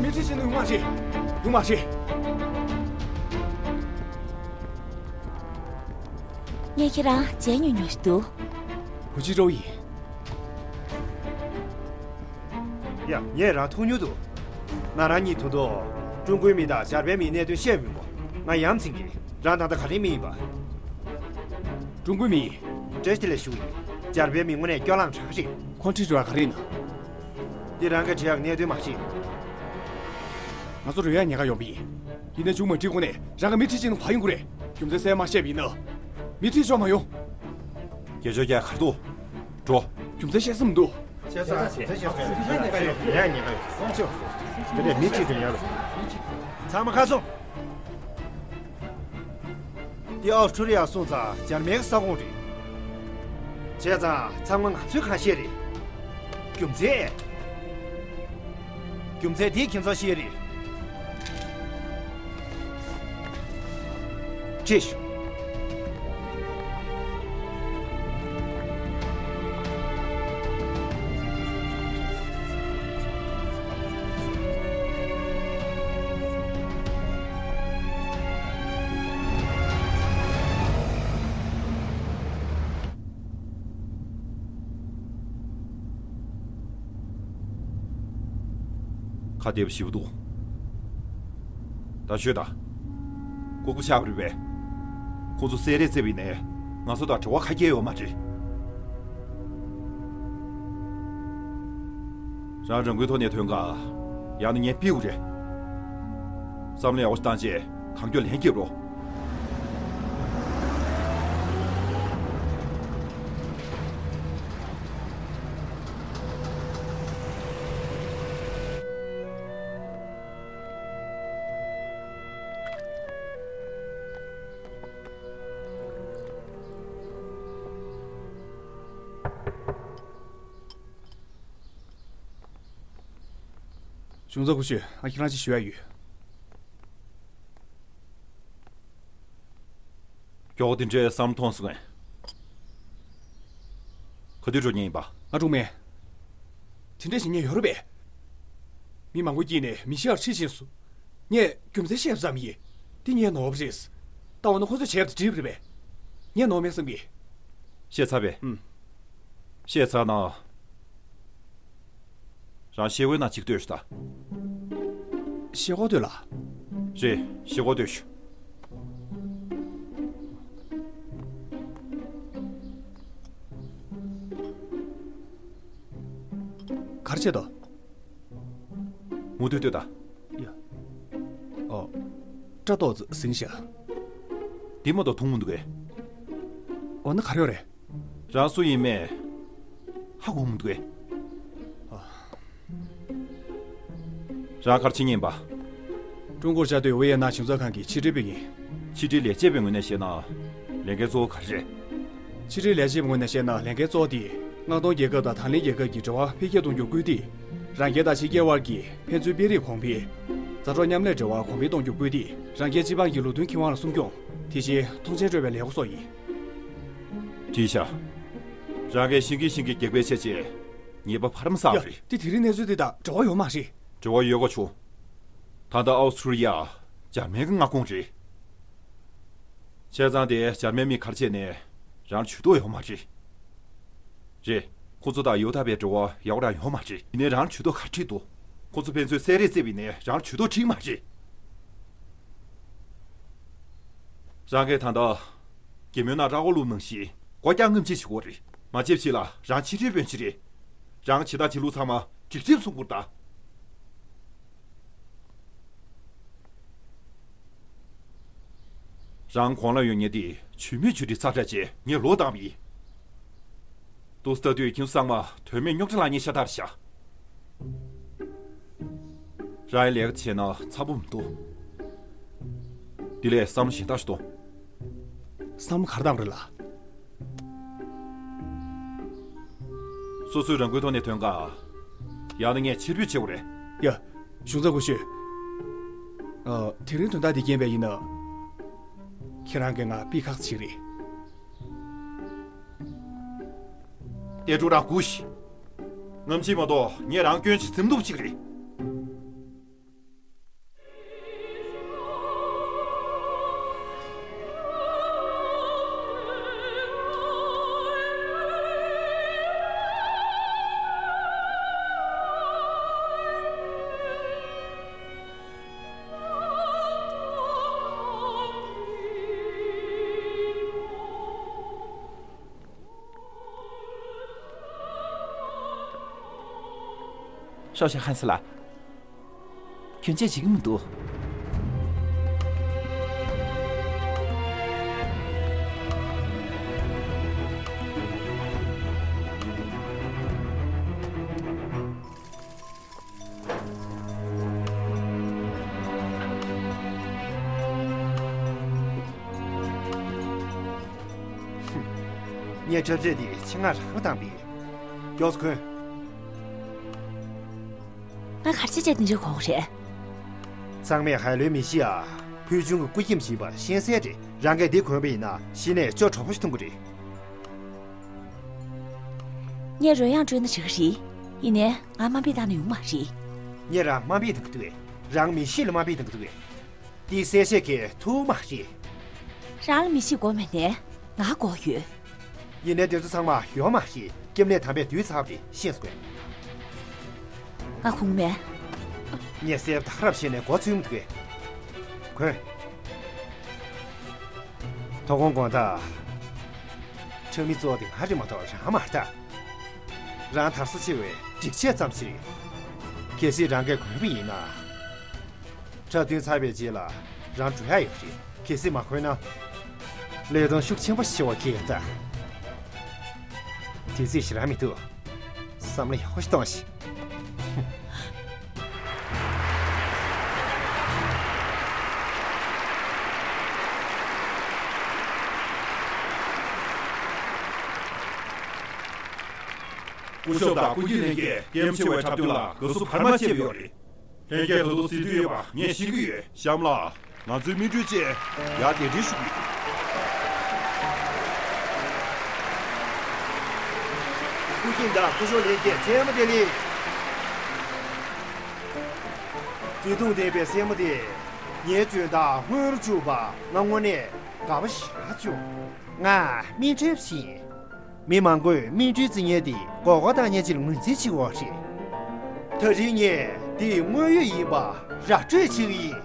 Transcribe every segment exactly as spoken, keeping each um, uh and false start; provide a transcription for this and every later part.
ཁྲིད་བྱེད་ནི་ཡོང་མ་རེད། ཡོང་མ་རེད། ངས་ཁྱེད་རང་མཇལ་མྱོང་མྱོང་ཞིག་འདུག་བུ་ཅི་ཀྲོའུ་ཡིན། ཡ། ངས་རང་མཐོང་མྱོང་འདུག་ང་རང་གཉིས་ཐུག་དུས། ཀྲུང་གོའི་མི་དང་འཇར་པན་མིའི་གནད་དོན་བཤད་མྱོང་གོ་ང་ཡ་མཚན་གྱིས། རང་ད་ལྟ་ག་རེའི་མི་ཡིན་པ། ཀྲུང་གོའི་མི་ཡིན། བཀྲ་ཤིས་བདེ་ལེགས་ཞུ་ཡིན། འཇར་པན་མི་དངོས་གནས་སྐྱོ་ལངས་དྲགས་རེད། ཁོང་ཁྲིད་འགྲོ་ཡ་ག་རེ་ཡིན་ན། འདི་རང་གི་འབྲེལ་ཡག་གནད་དོན་མ་རེད། ང་ཚོ་རོལ་དབྱངས་ཉན་ག་ཡོང་པ་ཡིན། ཡིན་ན་མཇུག་མ་སྒྲིལ་གོང་ནས་རང་གི་མི་ཁྲིད་ཅིག་ནང་བ་ཡོང་གི་རེད། རྒྱུ་མཚན་གསལ་མ་བཤད་པ་ཡིན་ན། མི་ཁྲིད་ཆོག་མ་ཡོང་། རྒྱལ་ཆོས་རྒྱལ་གར་འདུག་འགྲོ། རྒྱུ་མཚན་བཤད་ས་མི་འདུག་བཤད་ས་བཤད་ས་བཤད་ས་ཡ་ཉན་ག་ཡོང་། དེ་ནས་མི་ཁྲིད་དུ་ཉར། ཚང་མ་ཁ་སོང་། འདི་ཨོ་སི་ཁྲུ་ལི་ཡ་སོང་ཙང་འཇར་མན་གྱི་ས་ཁོངས་རེད། བྱས་ཙང་ཚང་མ་ང་ཚོའི་ཁ་ཤས་རེད། རྒྱུ་མཚན། རྒྱུ་མཚན་འདི་ཁྱེད་ཚོ་ཤེས་རེད། ཅེས། ཁ་བདེ་པོ་ཞེ་པོ་འདུག་ད་ཤོད་དང་། ལྐུགས་པ་ཆགས་པ་རེད་པས། ཁོ་ཚོ་བསད་རེས་བརྩེ་བའི་ནས་ང་ཚོ་དང་འབྲེལ་བ་ཁ་གྱེས་ཡོད་མ་རེད། རང་རང་འགུལ་ཐོག་ནས་ཐོན་ག་ཡང་ན་ངས་ཕུད་དགོས་རེད། བསམ་བློ་ཡག་པོ་བཏང་རྗེས་གང་མགྱོགས་ལན་རྒྱབ་རོགས། གཞུང་ཚབ་སྐུ་ཞབས། ང་ཁྱེད་རང་ཅིག་ཞུ་ཡ་ཡོད། མགྱོགས་པོ་དེ་འདྲའི་བསམ་བློ་ཐོངས་སོང་ངས། ག་དུས་འགྲོ་མཁན་ཡིན་པ། ང་གྲོངས་མེད། དེ་འདྲ་ཞིག་ངས་ཡོད་རེད་པས། མི་མང་པོ་དཀྱིལ་ནས་མི་ཤི་བར་ཁྲིད་ཕྱིན་སོང་། ངས་རྒྱུ་མཚན་བཤད་པ་ཙམ་ཡིན། འདི་ངའི་ནོར་བ་རེད། ད་འོ་ན་ཁོ་ཚོས་བྱས་པ་དེ་འགྲིག་པ་རེད་པས། ངས་ནོར་མེད་བསམ་གི། བཤད་ཚར་པས། ཨུམ། བཤད་ཚར་ན། རང་ཤེལ་སྒོའི་ནང་ཅིག་ལྟོས་ཤོག་ད། ཤེལ་སྒོ་ལྟོས་ལ། རེད། ཤེལ་སྒོ་ལྟོས་ཤོག་ག་རེ་བྱས་འདུག་མུ་མཐུད་ལྟོས་དང་། ཡ། ཨོ། སྐྲ་ཏོག་ཙམ་ཟིང་ཤག་འདི་མ་གཏོགས་མཐོང་མི་འདུག་གས། འོ་ན་ག་རེ་ཡོད་རེད། རང་སུ་ཡིན་མེད་ཧ་གོ་མི་འདུག་གས། ཨ། རང་ག་རེ་བྱེད་མཁན་ཡིན་པ། ཀྲུང་གོར་བཅའ་སྡོད་ཝེ་ཡེ་ནམ་གཞུང་ཚབ་ཁང་གི་ཕྱི་དྲིལ་དཔོན་ཡིན། ཕྱི་དྲིལ་ལས་བྱེད་པའི་ངོས་ནས་བཤད་ན། ལས་འགན་གཙོ་བོ་ག་རེ་རེད། ཕྱི་དྲིལ་ལས་བྱེད་པའི་ངོས་ནས་བཤད་ན་ལས་འགན་གཙོ་བོ་དེ། མངའ་སྡོང་རྒྱལ་ཁབ་དང་ད་ལན་རྒྱལ་ཁབ་ཀྱི་འབྲེལ་བ་འཕེལ་རྒྱས་གཏོང་རྒྱུར་སྐུལ་འདེད། རང་རྒྱལ་དང་ཕྱི་རྒྱལ་དབར་གྱི་ཕན་ཚུན་སྤེལ་རེས་གོང་འཕེལ། མཛའ་གྲོགས་མཉམ་ལས་འབྲེལ་བ་གོང་འཕེལ་གཏོང་རྒྱུར་སྐུལ་འདེད། རང་རྒྱལ་སྤྱི་འབངས་ཀྱི་ལུགས་མཐུན་ཁེ་དབང་ལ་སྲུང་སྐྱོང་། དེ་བཞིན་ཐོངས་མཆན་སྤྲོད་པའི་ལས་འགུལ་སོགས་ཡིན། བྲིས་ཤག་རང་གིས་ཤིང་གི་ཤིང་གི་སྒེག་པའི་ཆེད་ཅེས། ཉེས་པ་ཕ་རམ་བསགས་ཡ། རེད། དེ་དེ་རིང་གནས་ཚུལ་དེ་དང་འབྲེལ་བ་ཡོད་མ་རེད། འབྲེལ་བ་ཡོད་གོ་ཆུ། ད་ལྟ་ཨའུ་སི་ཁྲུ་ལི་ཡ། འཇར་མན་གྱི་མངའ་ཁོངས་རེད། བྱས་ཙང་དེ་འཇར་མན་མི་ག་རེ་བྱས་ནས་རང་ཇུས་གཏོགས་ཡོད་མ་རེད། རེད། ཁོ་ཚོ་དང་ཡོ་ཐག་པའི་འབྲེལ་བ་ཡག་པོ་རང་ཡོད་མ་རེད། ཡིན་ནའི་རང་ཇུས་གཏོགས་ག་རེ་འདུག་ཁོ་ཚོ་ཕན་ཚུན་བསད་རེས་བརྩེ་བ་ཡིན་ནའི་རང་ཇུས་གཏོགས་འགྲིག་མ་རེད། རང་གིས་ད་ལྟ། གད་མོའི་ནང་ར་ཧོ་ལུབ་ནང་བཞིན་སྒོ་རྒྱག་རྔམ་བརྗིད་བྱེད་དགོས་རེད། མ་བྱེད་ཕྱིར་ལ་རང་ཕྱི་དྲིལ་དཔོན་ཅིག་རེད། རང་བྱེད་སྟངས་བྱེད་ལུགས་ཚང་མ་འགྲིག་འགྲིག་གསུང་དགོས་རེད་ད། རང་གོང་ལ་ཡོད་མཁན་དེ་ཇུས་མེད་ཇུས་འགྲིག་ཚ་དྲག་ཅེས་ངས་ལོག་བཏང་བ་ཡིན། ཏོག་ཙམ་ལྟ་དུས་ཁྱེད་ཚོ་ཚང་མ་དོན་མེད་རྙོག་དྲ་ལངས་མཁན་ཤ་སྟག་རེད་ཤག་རང་ཡང་ལས་ཀ་བྱས་ན་འཚམ་པོ་མི་འདུག་དེ་ལས་བསམ་བློ་གཞན་དག་ཞིག་གཏོང་། བསམ་བློ་ག་རེ་བཏང་རེད་ལ། སོ་སོའི་རང་འགུལ་ཐོག་ནས་ཐོན་ག་ཡང་ན་ངས་ཕྱིར་འབུད་བྱེད་དགོས་རེད། ཡ། གཞུང་ཚབ་སྐུ་ཞབས། ཨ། དེ་རིང་དོན་དག་འདི་རྐྱེན་པས་ཡིན་ན། ཁྱེད་རང་གིས་ང་ཕུད་ཁག་ཅིག་རེད། ཏེ་ཀྲུའུ་རང་སྒུག་ཤིག་རྔམ་བརྗིད་མ་གཏོགས་ངས་རང་སྐྱོན་ཅིག་འཛེམ་ཐུབ་ཅིག་རེད། ཤོག་ཤོག་ཧན་སི་ལགས། སྐྱོན་ཆ་བྱེད་ཀྱི་མི་འདུག་ངས་འཁྲབ་ཆས་འདི་ཆེད་མངགས་རང་བཏང་པས། མགྱོགས་སུ་གོན། ང་ག་རེ་བྱས་བྱས་དེ་འདྲའི་གོ་གི་རེད། ཚང་མས་ཧའེ་ལོའི་མི་གཤིས་ཨ། ཕུལ་བྱུང་གི་སྐུ་ཁྱིམ་ཞིག་ཡིན་པ་ཤེས་གསལ་རེད། རང་གིས་འདི་གོན་པ་ཡིན་ན་གཞི་ནས་ཅོ་གྲོགས་པོ་ཞིག་མཐོང་གི་རེད། ངས་རོལ་དབྱངས་དཀྲོལ་ན་འགྲིག་གི་རེད། ཡིན་ནའི་ང་དམའ་འབེབས་བཏང་ན་ཡོང་མ་རེད། ངས་རང་དམའ་འབེབས་བཏང་གི་འདུག་གས། རང་མི་གཤིས་ལ་དམའ་འབེབས་བཏང་གི་འདུག་གས། འདི་གསལ་བཤད་གི་ཐུག་མ་རེད། རང་ལ་མི་གཤིས་དགོས་མེད་ནའི་ང་དགོས་ཡོད། ཡིན་ནའི་དེ་ཚོ་ཚང་མ་ཡོད་མ་རེད། སྐྱེ་དམན་དམ་པས་དུས་ཚར་བ་རེད། ཤེས་སོང་ངས། ང་ཁུངས་མེད། ངས་གསལ་པོ་ད་རབ་བཤད་ནས་མགོ་ཚོས་མི་འདུག་གས། གོན། དོ་དགོང་དགོང་དག་ཁྲབ་མིག་བཙོག་དེ་ང་རེད་མ་གཏོགས་རང་མ་རེད་ད། རང་དར་ས་ཆེ་བས་སྒྲིག་ཆས་ཙམ་ཞིག་རེད། གལ་སྲིད་རང་གིས་གོན་པ་ཡིན་ན། འཁྲབ་སྟོན་ཚར་བའི་རྗེས་ལ་རང་འགྲོ་ཡག་ཡོད་རེད། གལ་སྲིད་མ་གོན་ན། ཀླད་སྟོང་ཤུགས་ཆེན་པོ་ཞིག་ཆེ་བ་ཁེལ་ཡོད་ད། དུས་ཚོད་ཞེ་དྲག་མི་འདུག་བསམ་བློ་ཡག་པོ་ཞིག་གཏོང་ཞིག་སྐུ་ཞབས་དང་སྐུ་སྒེར་ལྷན་རྒྱས་སྐྱེས་ཆེ་བའི་འཁྲབ་སྟོན་ལ་དགའ་བསུ་བར་མ་ཆད་པ་ཡོད་རེད། ལྷན་རྒྱས་ད་དུང་གཟིགས་འདོད་ཡོད་པ་ངས་ཤེས་ཀྱི་ཡོད། གཤམ་ལ། ང་ཚོའི་སྨིན་གྲོལ་བཅས་ཡར་གདན་འདྲེན་ཞུ་གི་ཡོད། སྐུ་མཁྱེན་དང་སྐུ་ཞབས་ལྷན་རྒྱས་མཚན་མོ་བདེ་ལེགས། བརྩེ་དུང་ལྡན་པའི་མཚན་མོ་དེ། ངའི་འཇོན་ཐང་མངོན་དུ་གྱུར་པ་ང་དངོས་གནས་དགའ་པོ་ཞེ་དྲག་བྱུང་། ང་སྨིན་གྲོལ་ཞིག་ཡིན། མི་མང་པོས་སྨིན་གྲོལ་རྩི་མཁན་དེ་མགོ་སྐོར་བཏང་མཁན་ཅིག་ལ་ངོས་འཛིན་བྱེད་ཀྱི་ཡོད་རེད། ད་རིང་ངས་དེའི་དངོས་ཡོད་ཡིན་པ་ར་སྤྲོད་བྱེད་ཀྱི་ཡིན།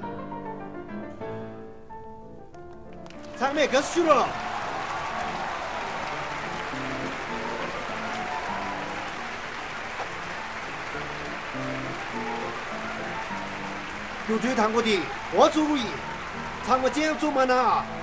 ཚང་མས་དགའ་བསུ་ཞུ་རོགས། སྒྱུར་སྤྲོད་དང་པོ་དེ་འགོ་བཙུགས་ཀྱི་ཡིན། ཚང་མ་སྤྱན་འཛུམ་མ་གནང་ཨ།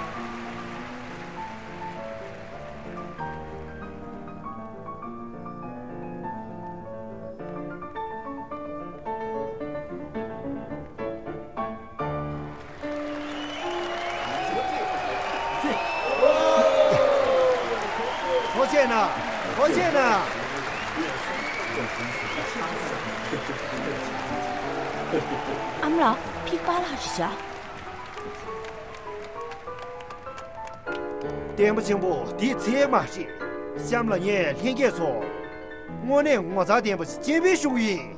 ཐུགས་རྗེ་གནང་། ཐུགས་རྗེ་གནང་། ཨ་མ་ལགས། ཕིག་པ་ལགས་རེད་བཞག་བརྟན་པོ་ཆེན་པོ་འདི་ཚད་མ་རེད། གཤམ་ལ་ངས་ལྷན་རྒྱས་ཚོ་དངོས་གནས་ངོ་མཚར་ལྡན་པ་ཞིག་སྤྱན་འབུལ་ཞུ་གི་ཡིན།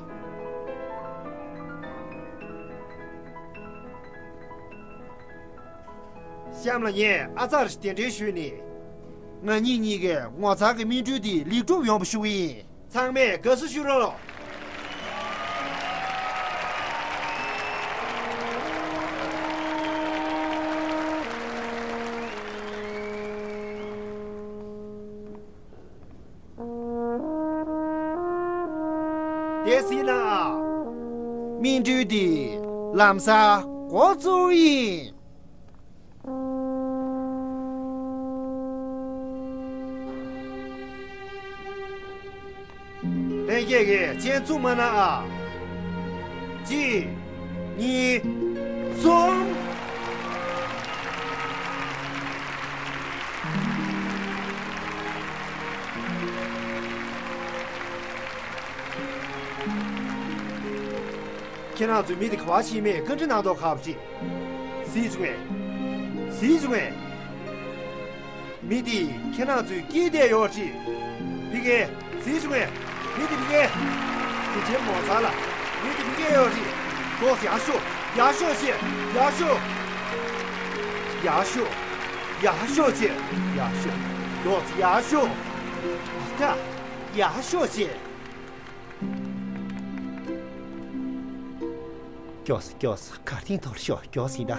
གཤམ་ལ་ངས་ཨ་ཙར་ཞིག་གདན་འདྲེན་ཞུས་ནས། ང་གཉིས་གཉིས་ཀའི་ངོ་མཚར་གྱི་སྨིན་གྲོལ་འདི་ལེགས་གྲུབ་ཡོང་བ་ཞུ་གི་ཡིན། ཚང་མས་དགའ་བསུ་ཞུ་རོགས། དེ་སྲིད་ན། སྨིན་གྲོལ་འདི་ལམ་སང་འགོ་བཙུགས་ཡིན། ལྷན་རྒྱས་ཀྱིས་སྤྱན་འཛུམ་མ་གནང་ཨ། གཅིག་གཉིས། གསུམ། ཁྱེད་རང་ཚོས་མི་དེ་ག་པར་ཕྱིན་མེད་བཀའ་འདྲི་གནང་མདོག་ཁ་པོ་ཅིག་གཟིགས་བྱུང་ངས། གཟིགས་བྱུང་ངས། མི་དེ་ཁྱེད་རང་ཚོས་སྐྱིད་བསྡད་ཡོད་ཅིག་ཕི་ཀེ། གཟིགས་བྱུང་ངས། མི་དེ་ཕི་ཀེ། དེ་འདྲའི་ངོ་མཚར་ལ། མི་དེ་ཕི་ཀེ་ཡོད་ཅིག་མགྱོགས་ཡར་ཤོག་ཡར་ཤོག་ཅིག་ཡར་ཤོག་ཡར་ཤོག་ཡར་ཤོག་ཅིག་ཡར་ཤོག་མགྱོགས་ཡར་ཤོག་ད་ཡར་ཤོག་ཅིག་མགྱོགས་སེ་མགྱོགས་སེ་གར་སྟེགས་ཐོག་ལ་ཤོག་མགྱོགས་སེ་ད།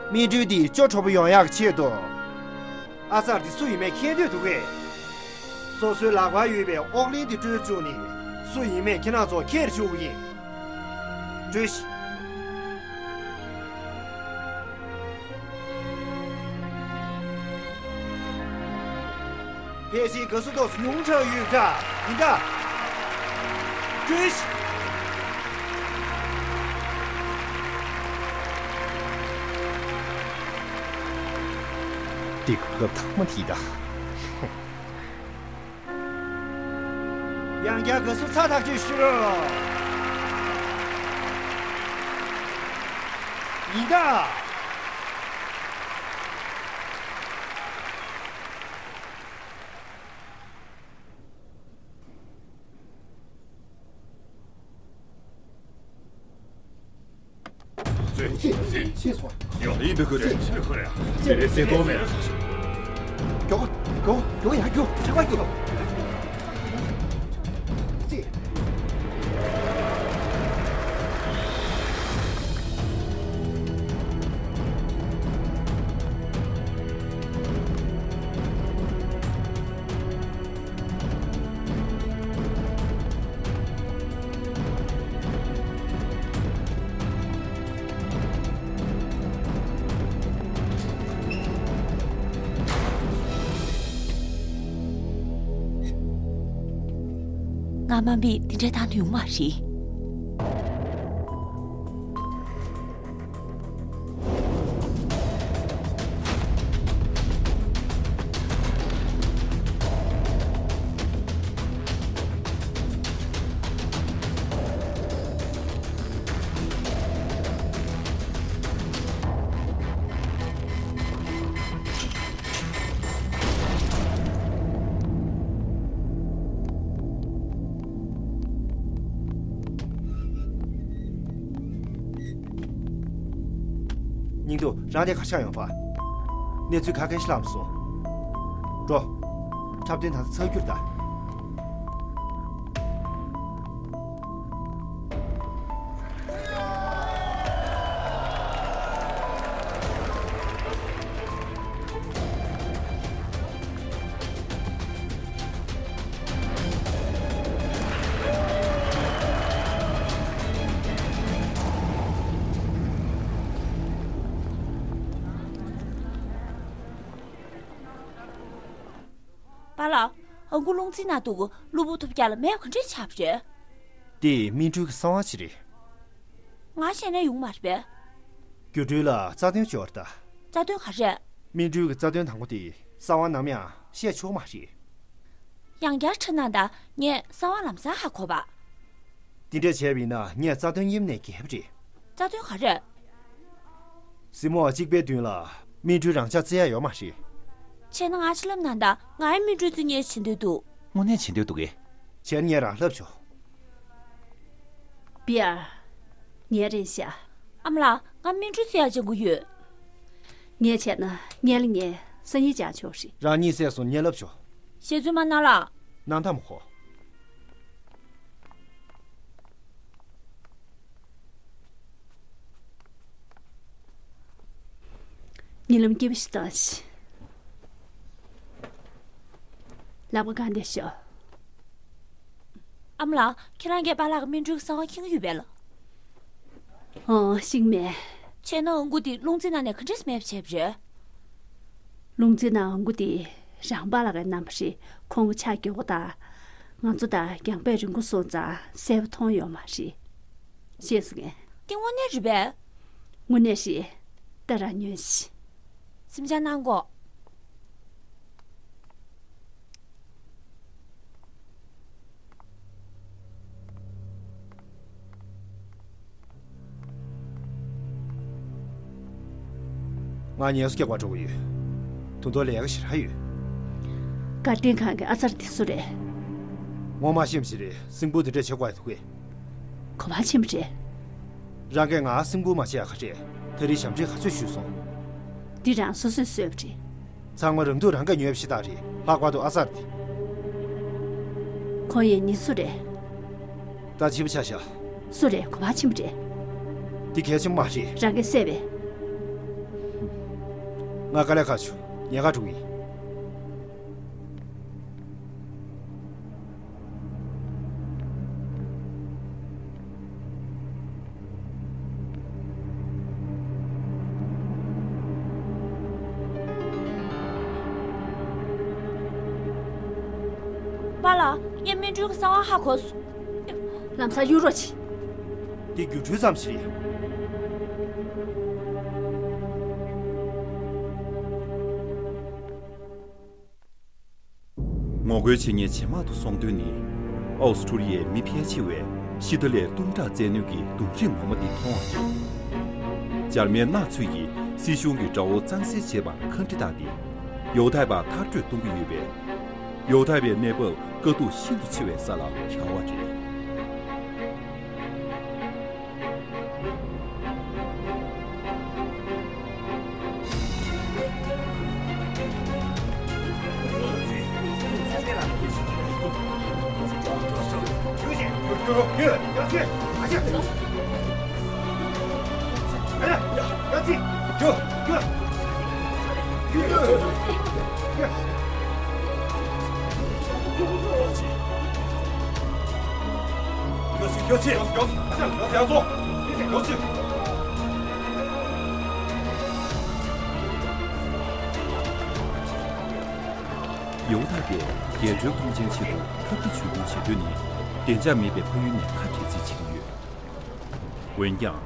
སྨིན་གྲོལ་འདི་ཅོ་ཁྲོ་པོ་ཡོང་ཡག་ཆེད་དུ། ཨ་ཙར་འདི་སུ་ཡིན་མེད་མཁྱེན་འདོད་འདུག་གས། སོ་སོའི་ལག་པར་ཡོད་པའི་ཨོག་ལན་འདི་སྤྲོད་བཅུག་ནས་སུ་ཡིན་མེད་ཁྱེད་རང་ཚོ་ཁྱེར་བཅུག་གི་ཡིན། སྤྲོད་ཤིག། ཕལ་ཆེར་དགའ་བསུ་ཏོག་ཙམ་ཉུང་དྲགས་ཡོད་འདྲ་ཡིན་ད། སྤྲོད་ཤིག། འདི་གོ་སྐབས་དང་མ་འདི་ད། ཡང་བསྐྱར་དགའ་བསུ་ཚ་ཐག་ཆོད་ཞུ་རོགས། ཡིན་ད། ང་དམའ་འབེབས་འདི་འདྲ་བཏང་ཐུབ་ཡོང་མ་རེད། སྙིང་སྡུག་རང་དེ་ག་ཆགས་ཡོང་བ། གནས་ཚུལ་ག་གེ་ཤི་ལམ་སོང་། འགྲོ། འཁྲབ་སྟོན་ད་ཚར་རྒྱུར་གདའ། པཱ་ལགས། ཨ་ཁུ་རླུང་འཚིག་ན་འདུག་གློ་བུར་ཐུབ་རྒྱག་ལ་མེབ་ག་འདྲས་ཆགས་པ་རེད། དེ་སྨིན་གྲོལ་གྱི་གསང་བ་ཞིག་རེད། ང་བཤད་ན་ཡོང་མ་རེད་པས། སྒྱུ་འཕྲུལ་ལ་རྩ་དོན་སྦྱོར་ད། རྩ་དོན་ག་རེ། སྨིན་གྲོལ་གྱི་རྩ་དོན་དང་པོ་དེ་གསང་བ་ནམ་ཡང་བཤད་ཆོག་མ་རེད། ཡང་བསྐྱར་ཁྲིད་གནང་དང་། ངས་གསང་བ་ལམ་སང་ཧ་གོ་བ། དེ་འདྲ་བྱས་པ་ཡིན་ན་ངས་རྩ་དོན་གཡེམ་ནས་འགེལ་བ་རེད། རྩ་དོན་ག་རེ། སྲིན་མོ་གཅིག་པའི་མདུན་ལ་སྨིན་གྲོལ་རང་འཇགས་བརྩི་ཡ་ཡོད་མ་རེད། བྱས་ན་ང་ཕྱི་ལབ་གནང་དང་། ང་ཡང་སྨིན་གྲོལ་བརྩི་ཉེས་བྱེད་འདོད་འདུག་དངོས་གནས་བྱེད་འདོད་འདུག་གས། བྱས་ན་ངས་རང་ལབ་ཆོག་བི་ཡར། ངའི་རེད་ཤག་ཨ་མ་ལགས། ང་སྨིན་གྲོལ་བརྩི་ཡ་ཅན་པོ་ཡོད། ངས་བྱས་ན་ངས་ལ་ངས་སང་ཉིན་སྦྱང་ཆོག་རེད། རང་ཉིད་བསད་སོང་ངས་ལབ་ཆོག་བཤད་ཚུལ་མ་གནང་ལགས། གནང་དང་མ་གོ། ཉིན་ལམ་སྐྱིད་པོ་ཞིག་བཏང་ཞིག་ལག་པ་གང་བདེ་ཤོག་ཨ་མ་ལགས། ཁྱེད་རང་གིས་པཱ་ལགས་ཀྱི་སྨིན་གྲོལ་གྱི་གསང་བ་མཁྱེན་གྱི་ཡོད་པས་ལགས། ཨང་། ཤེས་མེད། བྱས་ན་ཨ་ཁུ་དེ་རླུང་འཚིག་ནང་ནས་ག་འདྲས་མེད་པ་བྱས་པ་རེད། རླུང་འཚིག་ནང་ཨ་ཁུ་དེ་རང་པཱ་ལགས་ཀྱི་རྣམ་པ་རེད། ཁོང་གི་ཕྱག་མགྱོགས་པོ་དང་། ང་ཚོ་དང་རྒྱང་འབད་རིང་པོ་སོང་ཙང་གསལ་པོ་མཐོང་ཡོད་མ་རེད། ཤེས་སོང་ངས། དེ་དངོས་གནས་རེད་པས། དངོས་གནས་རེད། ད་རང་ཉོན་ཞིག་སེམས་ཆུང་གནང་གོ། ང་ངལ་གསོ་རྒྱག་པར་འགྲོ་གི་ཡོད། ད་དུང་ལས་ཀ་ཞེ་དྲག་ཡོད། བཀའ་དྲིན་ཁང་གི་ཨ་ཙར་དེ་སུ་རེད། ངོ་མ་ཤེས་པ་ཞིག་རེད། སྲིན་པོ་དེ་འདྲས་བྱེད་དགོས་འདུག་གས། གོ་བ་ཕྱིན་པ་རེད། རང་གིས་ང་སྲིན་པོ་མ་བྱས་ཡག་ག་རེད། ད་རེས་ཞབས་འདྲེན་ག་ཚོད་ཞུས་སོང་། འདི་རང་སོ་སོས་བཟོས་པ་རེད། ཚང་མ་རང་སྡུག་རང་གིས་ཉོས་པ་ཞིག་ད་རེད། ལྷག་པར་དུ་ཨ་ཙར་དེ། ཁོང་ཡིན་ནི་སུ་རེད། ད་ཕྱི་པོ་ཆ་བཞག་སུ་རེད། གོ་བ་ཕྱིན་པ་རེད། འདི་གལ་ཆེན་པོ་མ་རེད། རང་གིས་བསད་པས། ང་དཀའ་ལས་ཁག་བྱུང་། ཉེན་ཁ་འགྲོ་གི་ཡིན། པཱ་ལགས། ངས་མིན་ཀྲུའུ་གི་གསང་བ་ཧ་གོ་སོང་། ལམ་སང་གཡུག་རོགས་གྱིས། འདི་སྒྱུ་འཕྲུལ་ཙམ་ཞིག་རེད། ངོ་རྒོལ་བྱེད་མཁན་ཇེ་མང་དུ་སོང་དོན་ནི། ཨོ་སི་ཁྲུ་ལི་ཡའི་མི་ཕལ་ཆེ་བས་ཤི་ཏ་ལའི་གཏུམ་དྲག་བཙན་གནོན་གྱི་སྡུག་རིས་ངོ་མ་འདི་མཐོང་བ་རེད། འཇར་མན་ནང་ཚུད་ཀྱིས་སྲིད་གཞུང་གི་དགྲ་བོ་གཙང་སེལ་བྱེད་པར་ཁ་འདྲི་བཏང་སྟེ། ཡོ་དཱ་པ་མཐར་སྐྲོད་གཏོང་གི་ཡོད་པས། ཡོ་དཱ་པའི་གནས་བབ་དཀའ་སྡུག་ཤིན་ཏུ་ཆེ་བའི་ས་ལ་གྱར་བ་རེད། ཡོ་དཱ་པས་རྒྱལ་སྒྲོལ་མཐོང་ཆེན་ཆེད་དུ་ཐབས་བརྒྱ་ཇུས་སྟོང་བྱེད་དོན་ནི། བདེ་འཇགས་མེད་པའི་ཕ་ཡུལ་ནས་ཁ་བྲལ་རྩིས་བྱེད་ཀྱི་ཡོད། འོན་ཀྱང་།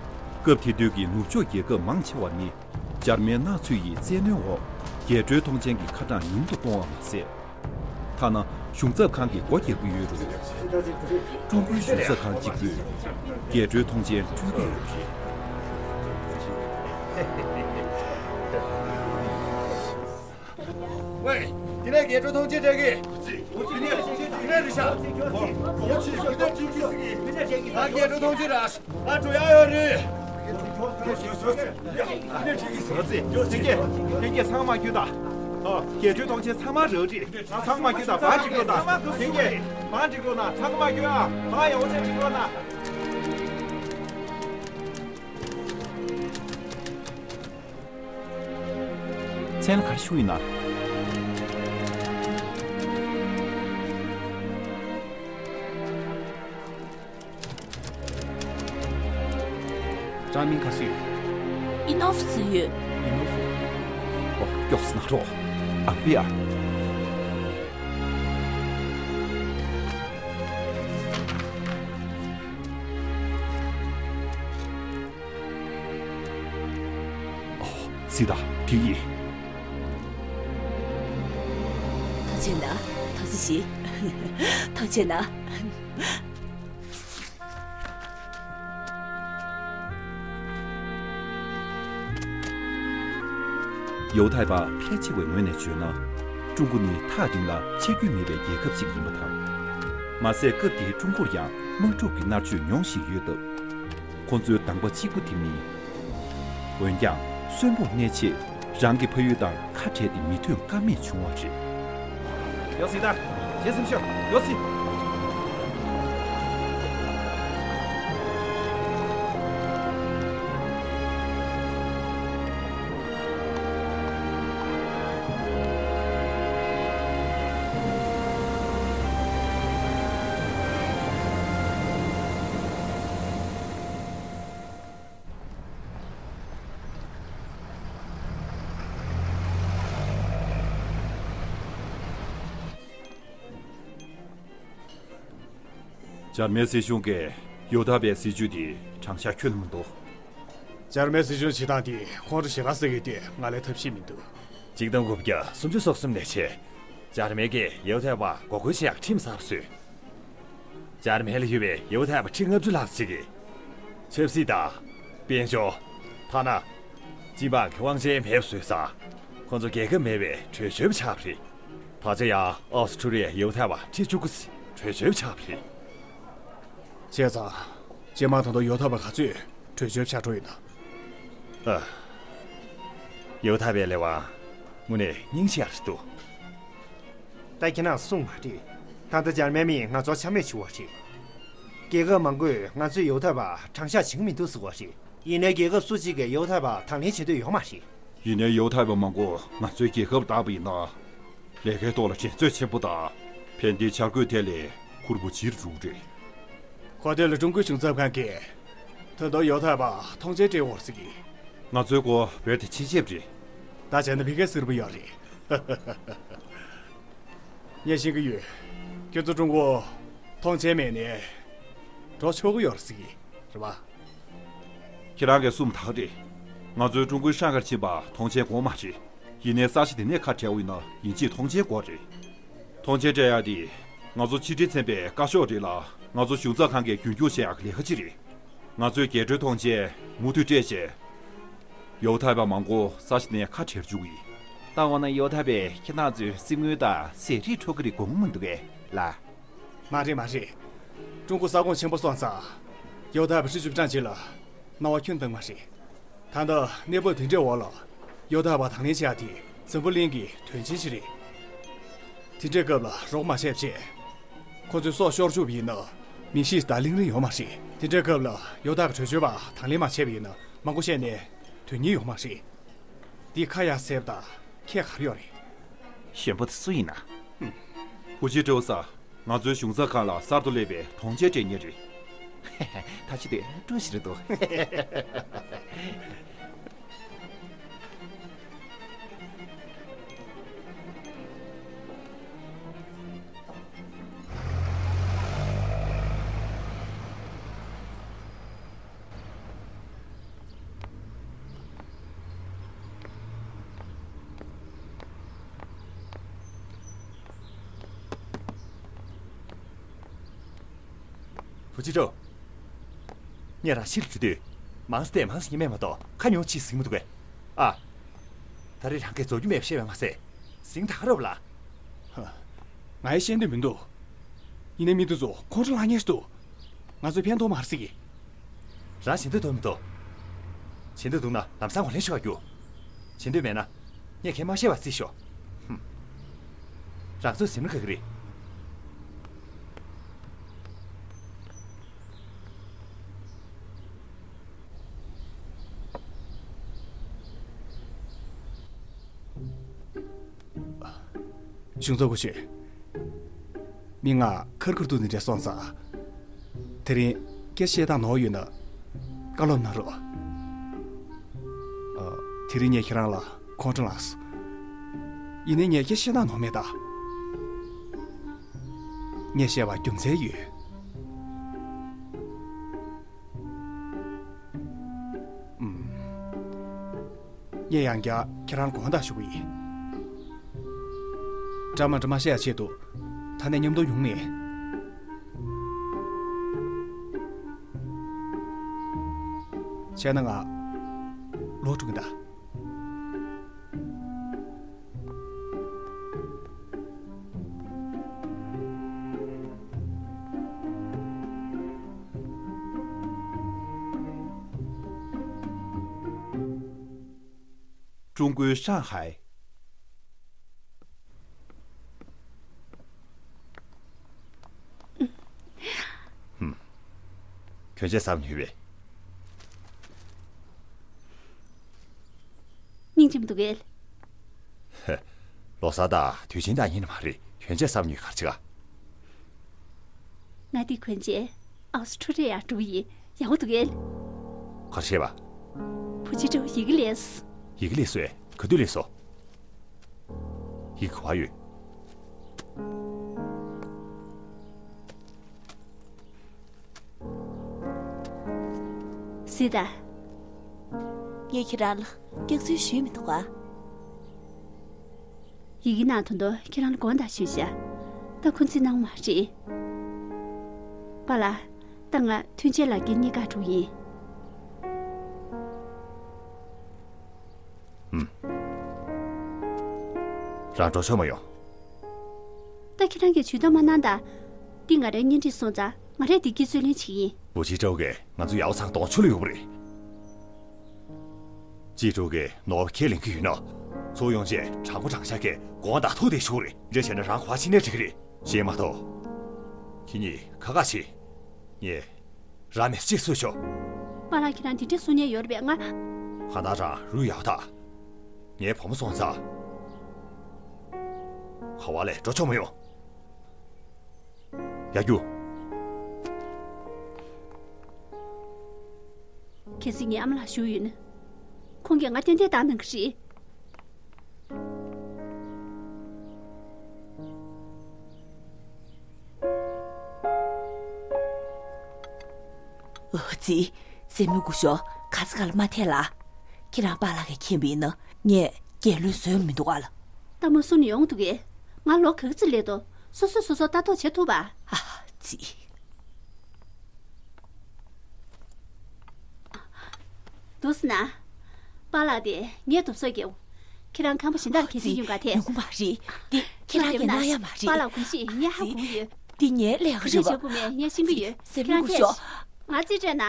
སྐབས་དེ་དུས་ཀྱི་ནུབ་ཕྱོགས་རྒྱལ་ཁབ་མང་ཆེ་བ་ནི། འཇར་མན་ནང་ཚུད་ཡི་བཙན་གནོན་འོག་རྒྱལ་སྒྲོལ་མཐོང་ཆེན་གྱི་ཁ་གྲངས་ཉུང་དུ་གཏོང་བ་མ་ཟད། ཐ་ན་གཞུང་ཚབ་ཁང་གི་སྒོ་རྒྱག་གི་ཡོད་རུང་། ཀྲུང་གོའི་གཞུང་ཚབ་ཁང་གཅིག་པུས་རྒྱལ་སྒྲོལ་མཐོང་ཆེན་སྤྲོད་ཀྱི་ཡོད་པ་རེད། ཝེ། དེ་ནས་རྒྱལ་སྒྲོལ་མཐོང་ཆེན་སྤྲད་གི། དེ་ནས་དེ་ནས་རེད་ཤག་ང་རྒྱལ་སྒྲོལ་མཐོང་ཆེན་ར། ང་འགྲོ་ཡག་ཡོད་རེད། ལྷན་རྒྱས་ཚང་མ་རྒྱུགས་དང་། རྒྱལ་སྒྲོལ་མཐོང་ཆེན་ཚང་མ་རག་རེད། ཚང་མ་རྒྱུགས་དང་། བར་འགྲིག་གོ་དང་། ལྷན་རྒྱས་བར་འགྲིག་གོ་དང་། ཚང་མ་རྒྱུགས་ཨ། ང་ཡང་འོ་ཚད་འགྲིག་གོ་དང་། མཚན་ལ་ག་རེ་ཞུ་ཡིན་ན། རང་མིང་ག་ཚོད་ཡོད། ཨི་ནོ་ཕུ་ཟེར་ཡོད། ཨི་ནོ་ཕུ། ཨོ། མགྱོགས་སེ་གནང་རོགས། ཨ་པི་ཨ། ཨོ། སི་ཏཱ། བྲིས་ཡིན། ཐུགས་རྗེ་གནང་། ཐུགས་རྗེ་ཆེ། ཐུགས་རྗེ་གནང་། ཡོ་དཱ་པ་ཕལ་ཆེ་བའི་ངོས་ནས་བརྗོད་ན། ཀྲུང་གོ་ནི་ཐག་རིང་ལ་ཆ་རྒྱུས་མེད་པའི་རྒྱལ་ཁབ་ཅིག་ཡིན་པ་དང་། མ་ཟད་སྐབས་དེའི་ཀྲུང་གོར་ཡང་དམག་འཁྲུག་གི་མནར་གཅོད་མྱོང་བཞིན་ཡོད་སྟབས། ཁོ་ཚོའི་དང་པོ་གཅིག་པུ་དེ་མིན། འོན་ཀྱང་། གསོན་པོར་གནས་ཆེད་རང་གི་ཕ་ཡུལ་དང་ཁ་བྲལ་ཏེ་མི་ཐོན་ཀ་མེད་བྱུང་བ་རེད། ཡོ་སི་ད། ཇེ་སིམ་ཤོ། ཡོ་སི། འཇར་མན་སྲིད་གཞུང་གིས་ཡོ་དཱ་པའི་སྲིད་ཇུས་དེ་དྲང་བཞག་ཁྱོན་ནས་མི་འདུག་འཇར་མན་སྲིད་གཞུང་བྱེད་སྟངས་དེ་ཁོང་ཁྲོ་ཞེ་དྲག་ཟ་གི་ཡོད་དུས་ང་ལ་ཐབས་ཤེས་མི་འདུག་ཆིག་སྟོང་དགུ་བརྒྱ་སུམ་ཅུ་སོ་གསུམ་ནས་བྱས། འཇར་མན་གྱིས་ཡོ་དཱ་པ་འགོག་རྒོལ་བྱེད་ཡག་ཁྲིམས་གསར་བཟོས། འཇར་མན་ལ་ཡོད་པའི་ཡོ་དཱ་པ་ཁྲི་ལྔ་བཅུ་ལྷག་ཅིག་གིས། ཆབ་སྲིད་དང་། དཔལ་འབྱོར། ཐ་ན། སྤྱི་འབངས་ཀྱི་དབང་ཆ་མེད་པ་བཟོས་ཙང་། ཁོང་ཚོ་རྒྱལ་ཁབ་མེད་པའི་བྲོས་བྱོལ་བ་ཆགས་པ་རེད། ད་ཆ་ཡང་ཨོ་སི་ཁྲུ་ལི་ཡས་ཡོ་དཱ་པ་ཁྲི་བཅུ་དགུ་ཙམ་བྲོས་བྱོལ་བ་ཆགས་པ་རེད། བྱས་ཙང་། རྗེས་མ་ད་དུང་ཡོ་དཱ་པ་ག་ཚོད་བྲོས་བྱོལ་བ་ཆགས་འགྲོ་ཡོད་ན། ཨ། ཡོ་དཱ་པའི་ལས་དབང་དངོས་གནས་སྙིང་རྗེ་ཡག་རེད་འདུག་ད་ཁྱེད་རང་གསུངས་མ་ཁྲིད། ད་ལྟ་འཇར་མན་མིས་ང་ཚོར་ཆ་མེད་བྱུང་བ་རེད། རྒྱལ་ཁབ་མང་པོས་ང་ཚོས་ཡོ་དཱ་པ་དྲང་བཞག་བྱེད་ཀྱི་མི་འདུག་ཟེར་བ་རེད། ཡིན་ནའི་རྒྱལ་ཁབ་སུ་གཅིག་གིས་ཡོ་དཱ་པ་དང་ལེན་བྱེད་འདོད་ཡོད་མ་རེད། ཡིན་ནའི་ཡོ་ཐའི་པ་མང་པོ་ང་ཚོའི་རྒྱལ་ཁབ་བདག་པ་ཡིན་ན། ལས་ཀའི་ཐོག་ལ་འགྲན་རྩོད་ཆེན་པོ་དང་། ཕན་བདེའི་འཆར་འགོད་ཐད་ལས་ཁུར་པོ་ཆེར་འགྲོ་གི་རེད། ཁོ་དེ་ལ་ཀྲུང་གོའི་གཞུང་ཚབ་ཁང་གིས་ད་དུང་ཡོ་ཐའི་པར་ཐོངས་མཆན་སྤྲད་ཡོད་ཟེར་གི། ང་ཚོའི་སྐོར་བོད་དེ་ཕྱིན་ཤེས་རེད། ད་བྱས་ན་ཕ་གིའི་སིར་པོ་ཡོད་རེད། ངས་ཤེས་ཀྱི་ཡོད། ཁྱོད་ཚོ་ཀྲུང་གོ་ཐོངས་མཆན་མེད་ནས་འགྲོ་ཆོག་གི་ཡོད་རེད་ཟེར་གི། རེད་པ། ཁྱེད་རང་གིས་གསུངས་ཐག་རེད། ང་ཚོའི་ཀྲུང་གོའི་ཧྲང་ཧའེར་ཕྱིན་པ་ཐོངས་མཆན་དགོས་མ་རེད། ཡིན་ནའི་ས་ཆ་དེ་ནས་ཁ་བྲལ་བ་ཡིན་ན་ཡིན་གཅིག་ཐོངས་མཆན་དགོས་རེད། ཐོངས་མཆན་སྤྲད་ཡག་དེ། ང་ཚོ་ཕྱི་འབྲེལ་ཚན་པའི་བཀའ་ཤོག་རེད་ལ། ང་ཚོ་གཞུང་ཚབ་ཁང་གིས་རྒྱུན་སྐྱོང་བྱེད་ཡག་གི་ལས་ཀ་ཅིག་རེད། ང་ཚོས་རྒྱལ་སྒྲོལ་ཐོངས་མཆན་མུ་མཐུད་སྤྲད་བྱས། ཡོ་ཐའི་པ་མང་པོ་ས་ཆ་དེ་ནས་ཁ་བྲལ་བཅུག་གི་ཡིན། ད་འོ་ན་ཡོ་ཐའི་པས་ཁྱེད་རང་ཚོའི་སེམས་འགུལ་དང་ཟས་རིགས་འཕྲོག་གི་རེད་དགོངས་མི་འདུག་གས་ལ། མ་རེད་མ་རེད། ཀྲུང་གོ་ས་ཁོངས་ཆེན་པོ་སོང་ཙང་། ཡོ་ཐའི་པ་ཧྲི་ཅུ་ཀྲང་ཅིག་ལ་སྣང་བ་ཁྱོན་བཏང་མ་རེད། ད་ལྟ་གནས་བབ་དེ་འདྲའི་འོག་ལ་ཡོ་ཐའི་པ་དང་ལེན་བྱེད་ཡག་དེ་འཛམ་བུ་གླིང་གི་དོན་ཆེན་ཞིག་རེད། དེ་འདྲའི་སྐབས་ལ་རོགས་མ་བྱས་བྱས། ཁོ་ཚོའི་སྲོག་ཤོར་བཅུག་པ་ཡིན་ན་མི་ཤི་དང་གླིང་རིམ་ཡོད་མ་རེད། དེ་འདྲའི་སྐབས་ལ་ཡོ་ཐའི་པ་གྲོས་ཆོད་པ་དང་ལེན་མ་བྱས་པ་ཡིན་ན་མང་པོ་བཤད་ནས་དོན་སྙིང་ཡོད་མ་རེད། འདི་ཁ་ཡར་ཟེར་བ་དང་ཁྱད་ག་རེ་ཡོད་རེད། གཞོན་པ་དེ་སུ་ཡིན་ན། ཧུ་ཅི་ཀྲོའུ་ས། ང་ཚོའི་གཞུང་ཚབ་ཁང་ལ་གསར་དུ་སླེབས་པའི་དོན་ཆེན་སྤྲད་མཁན་རེད། ད་ཅི་དེ་སྤྲོ་ཞིག་རེད་འདུག་ཧུ་ཅི་ཀྲོའུ། ངས་རང་ཤི་ལ་འགྲོ་དུས། མང་སྟེ་མང་ཞིག་སྨྲས་མ་གཏོགས་ཁ་ཉུང་ཅིག་ཟིན་མི་འདུག་གས། ཨ། ད་རེས་རང་གིས་རྫོགས་རྒྱུ་མེད་པ་བཤད་པ་མ་ཟད། ཟིན་ཐག་རབ་ལ། ཧ། ང་ཡི་ཤེས་འདོད་མི་འདུག་ཡིན་ནའི་མི་དེ་ཚོ་ཁོང་ཁྲོ་ལངས་ཉེན་ཞིག་འདུག་ང་ཚོའི་ཕན་ཐོགས་མ་རེད་ཟེར་གི། རང་ཇེ་འདོད་འདུག་མི་འདུག་ཇེ་འདོད་འདུག་ན་ལམ་སང་གོ་ལེན་ཞུ་བར་རྒྱུགས། ཇེ་འདོད་མེད་ན། ངས་ཁས་མ་བཤད་པ་རྩིས་ཤོག་ཧུམ། རང་ཚོས་ཟིན་ན་ག་གི་རེད། གཞུང་ཚབ་སྐུ་ཞབས། མི་ང་ཁར་ཁུར་དུ་འདི་འདྲ་སོང་ཙང་། དེ་རིང་སྐད་བཤད་སྟངས་ནོར་ཡོད་ན། བཀའ་སློབ་གནང་རོགས། ཨ། དེ་རིང་ངས་ཁྱེད་རང་ལ་ཁོང་ཁྲོ་ལངས་སོང་། ཡིན་ནའི་ངས་སྐད་བཤད་སྟངས་ནོར་མེད་ད། ངས་བཤད་པ་རྒྱུ་མཚན་ཡོད། ཨུམ། ངས་ཡང་བསྐྱར་ཁྱེད་རང་ལ་དགོངས་དག་ཞུ་གི་ཡིན། འདྲ་མ་འདྲ་མ་བཤད་ཡ་ཆེད་དུ། ད་ནས་མཉམ་དུ་ཡོང་མེད། བྱས་ན་ང་ལོག་འགྲོ་གི་ད། ཀྲུང་གོའི་ཧྲང་ཧའེ། ཧུམ། གྱོན་ཆས་གསར་པ་ཉོས་པས། སྙིང་རྗེ་མི་འདུག་གས། ཧེ། ལོ་གསར་དང་དུས་ཆེན་དང་ཡིན་ནི་མ་རེད། གྱོན་ཆས་གསར་པ་ཉོས་ག་རེ་བྱེད་ག་ང་འདི་གྱོན་ཆས་ཨའོ་སི་ཁྲུ་ལི་ཡར་འགྲོ་གི་ཡིན། ཡག་པོ་འདུག་གས། ག་རེ་བྱས་པ། བུ་ཅི་ཀྲོའུ་ཡི་གེ་ལས། ཡི་གེ་ལས་སོང་ཨེ། ག་དུས་ལས་སོང་། ཡི་གེ་ག་པར་ཡོད། སི་ཏཱ། ངས་ཁྱེད་རང་ལ་སྐྱག་རྫུན་ཞུས་མི་འདུག་ག་ཡི་གེ་ནང་དོན་དུ་ཁྱེད་རང་ལ་དགོངས་དག་ཞུས་ཤག་ད་ཁོ་ཚོས་གནང་བ་མ་རེད། པཱ་ལགས། ད་ང་མཐུན་རྐྱེན་ལག་འཁྱེར་གཉིས་ཀ་འགྲོ་ཡིན། ཨུམ། རང་འགྲོ་ཆོག་མ་ཡོང་། ད་ཁྱེད་རང་གིས་ཇུས་གཏོགས་མ་གནང་ད། འདི་ང་རའི་གཉེན་སྒྲིག་སོང་ཙང་ང་རས་འདི་སྐྱེལ་རྩོད་ལེན་བྱེད་ཀྱི་ཡིན། བུ་ཅི་ཀྲོའུ་གིས་ང་ཚོ་ཡའོ་ཚང་གདོང་ཕྱོགས་ལ་ཡོད་པ་རེད། ཅི་ཀྲོའུ་གིས་ནོར་བ་ཁས་ལེན་གྱི་ཡོད་ན། ཚུར་ཡོང་རྗེས་དྲང་པོ་དྲང་བཞག་གིས་དགོངས་དག་ཐུགས་གཏད་ཞུ་གི་རེད། འདྲ་བྱས་ན་རང་ག་པར་ཕྱིན་ནའི་འགྲིག་གི་རེད། གཞན་མ་གཏོགས། ཁྱེད་གཉིས་ཁ་ཁ་བྱེད། ངས་རང་མེད་ཅེས་གསོལ་ཆོག་པཱ་ལགས་ཁྱེད་རང་འདི་འདྲས་གསུང་མཁན་ཡོད་རེད་པས་ང་། གང་ལྟར་རང་རུས་ཡག་ཐག་ངའི་བུ་མོ་སོང་ཙང་། ག་བ་ལས་འགྲོ་ཆོག་མ་ཡོང་། ཡར་རྒྱུགས། གལ་སྲིད་ངའི་ཨ་མ་ལགས་བཞུགས་ཡོད་ན། ཁོང་གིས་ང་ཏན་ཏན་བདག་གནང་གི་རེད། ཨོ་ཙི། སྲས་མོ་སྐུ་ཞབས་ག་ས་ག་ལ་མ་ཐད་ལ། ཁྱེད་རང་པཱ་ལགས་ཀྱིས་མཁྱེན་པ་ཡིན་ན་ངས་རྒྱལ་བློན་བཟོས་མི་འདུག་ག་ལ། ལྟ་མ་སོང་ནས་ཡོང་འདུག་གས། ང་ལོ་ག་ཚོད་སླེབས་འདུག་སོ་སོས་སོ་སོར་ལྟ་རྟོག་བྱེད་ཐུབ་པ། ཨ་ཙི། འདུག་སེ་ན། པཱ་ལགས་དེ་ངས་སྡོམ་གསོག་རྒྱབ། ཁྱེད་རང་ཁང་པ་གཞན་དག་གལ་ཆེ་ཡོང་ག་དེ། ཡོང་གི་མ་རེད། འདི་ཁྱེད་རང་གིས་གནང་ཡ་མ་རེད། པཱ་ལགས་གོམས་གཤིས་ངས་ཧ་གོ་གི་ཡོད། འདི་ངའི་ལས་ཀ་རེད་པ། ག་འདྲས་བྱེད་དགོས་མེད་ངས་ཤེས་ཀྱི་ཡོད། ཟེར་ཁྱེད་རང་མི་དགོས་ཤོག་ང་རྩིས་སྤྲད་ན།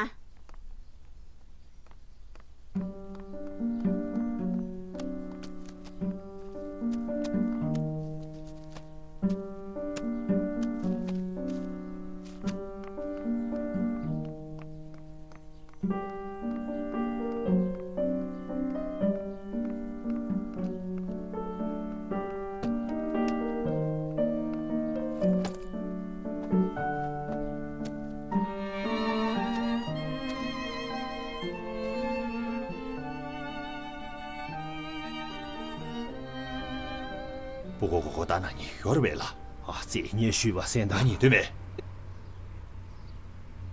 སྤུ་གུ་མགོ་སྐོར་བཏང་གནང་མཁན་ཡོད་རེད་པས་ལགས། ཨ་ཙི། ངས་ཞུས་པ་གསན་གནང་མཁན་འདུག་པས།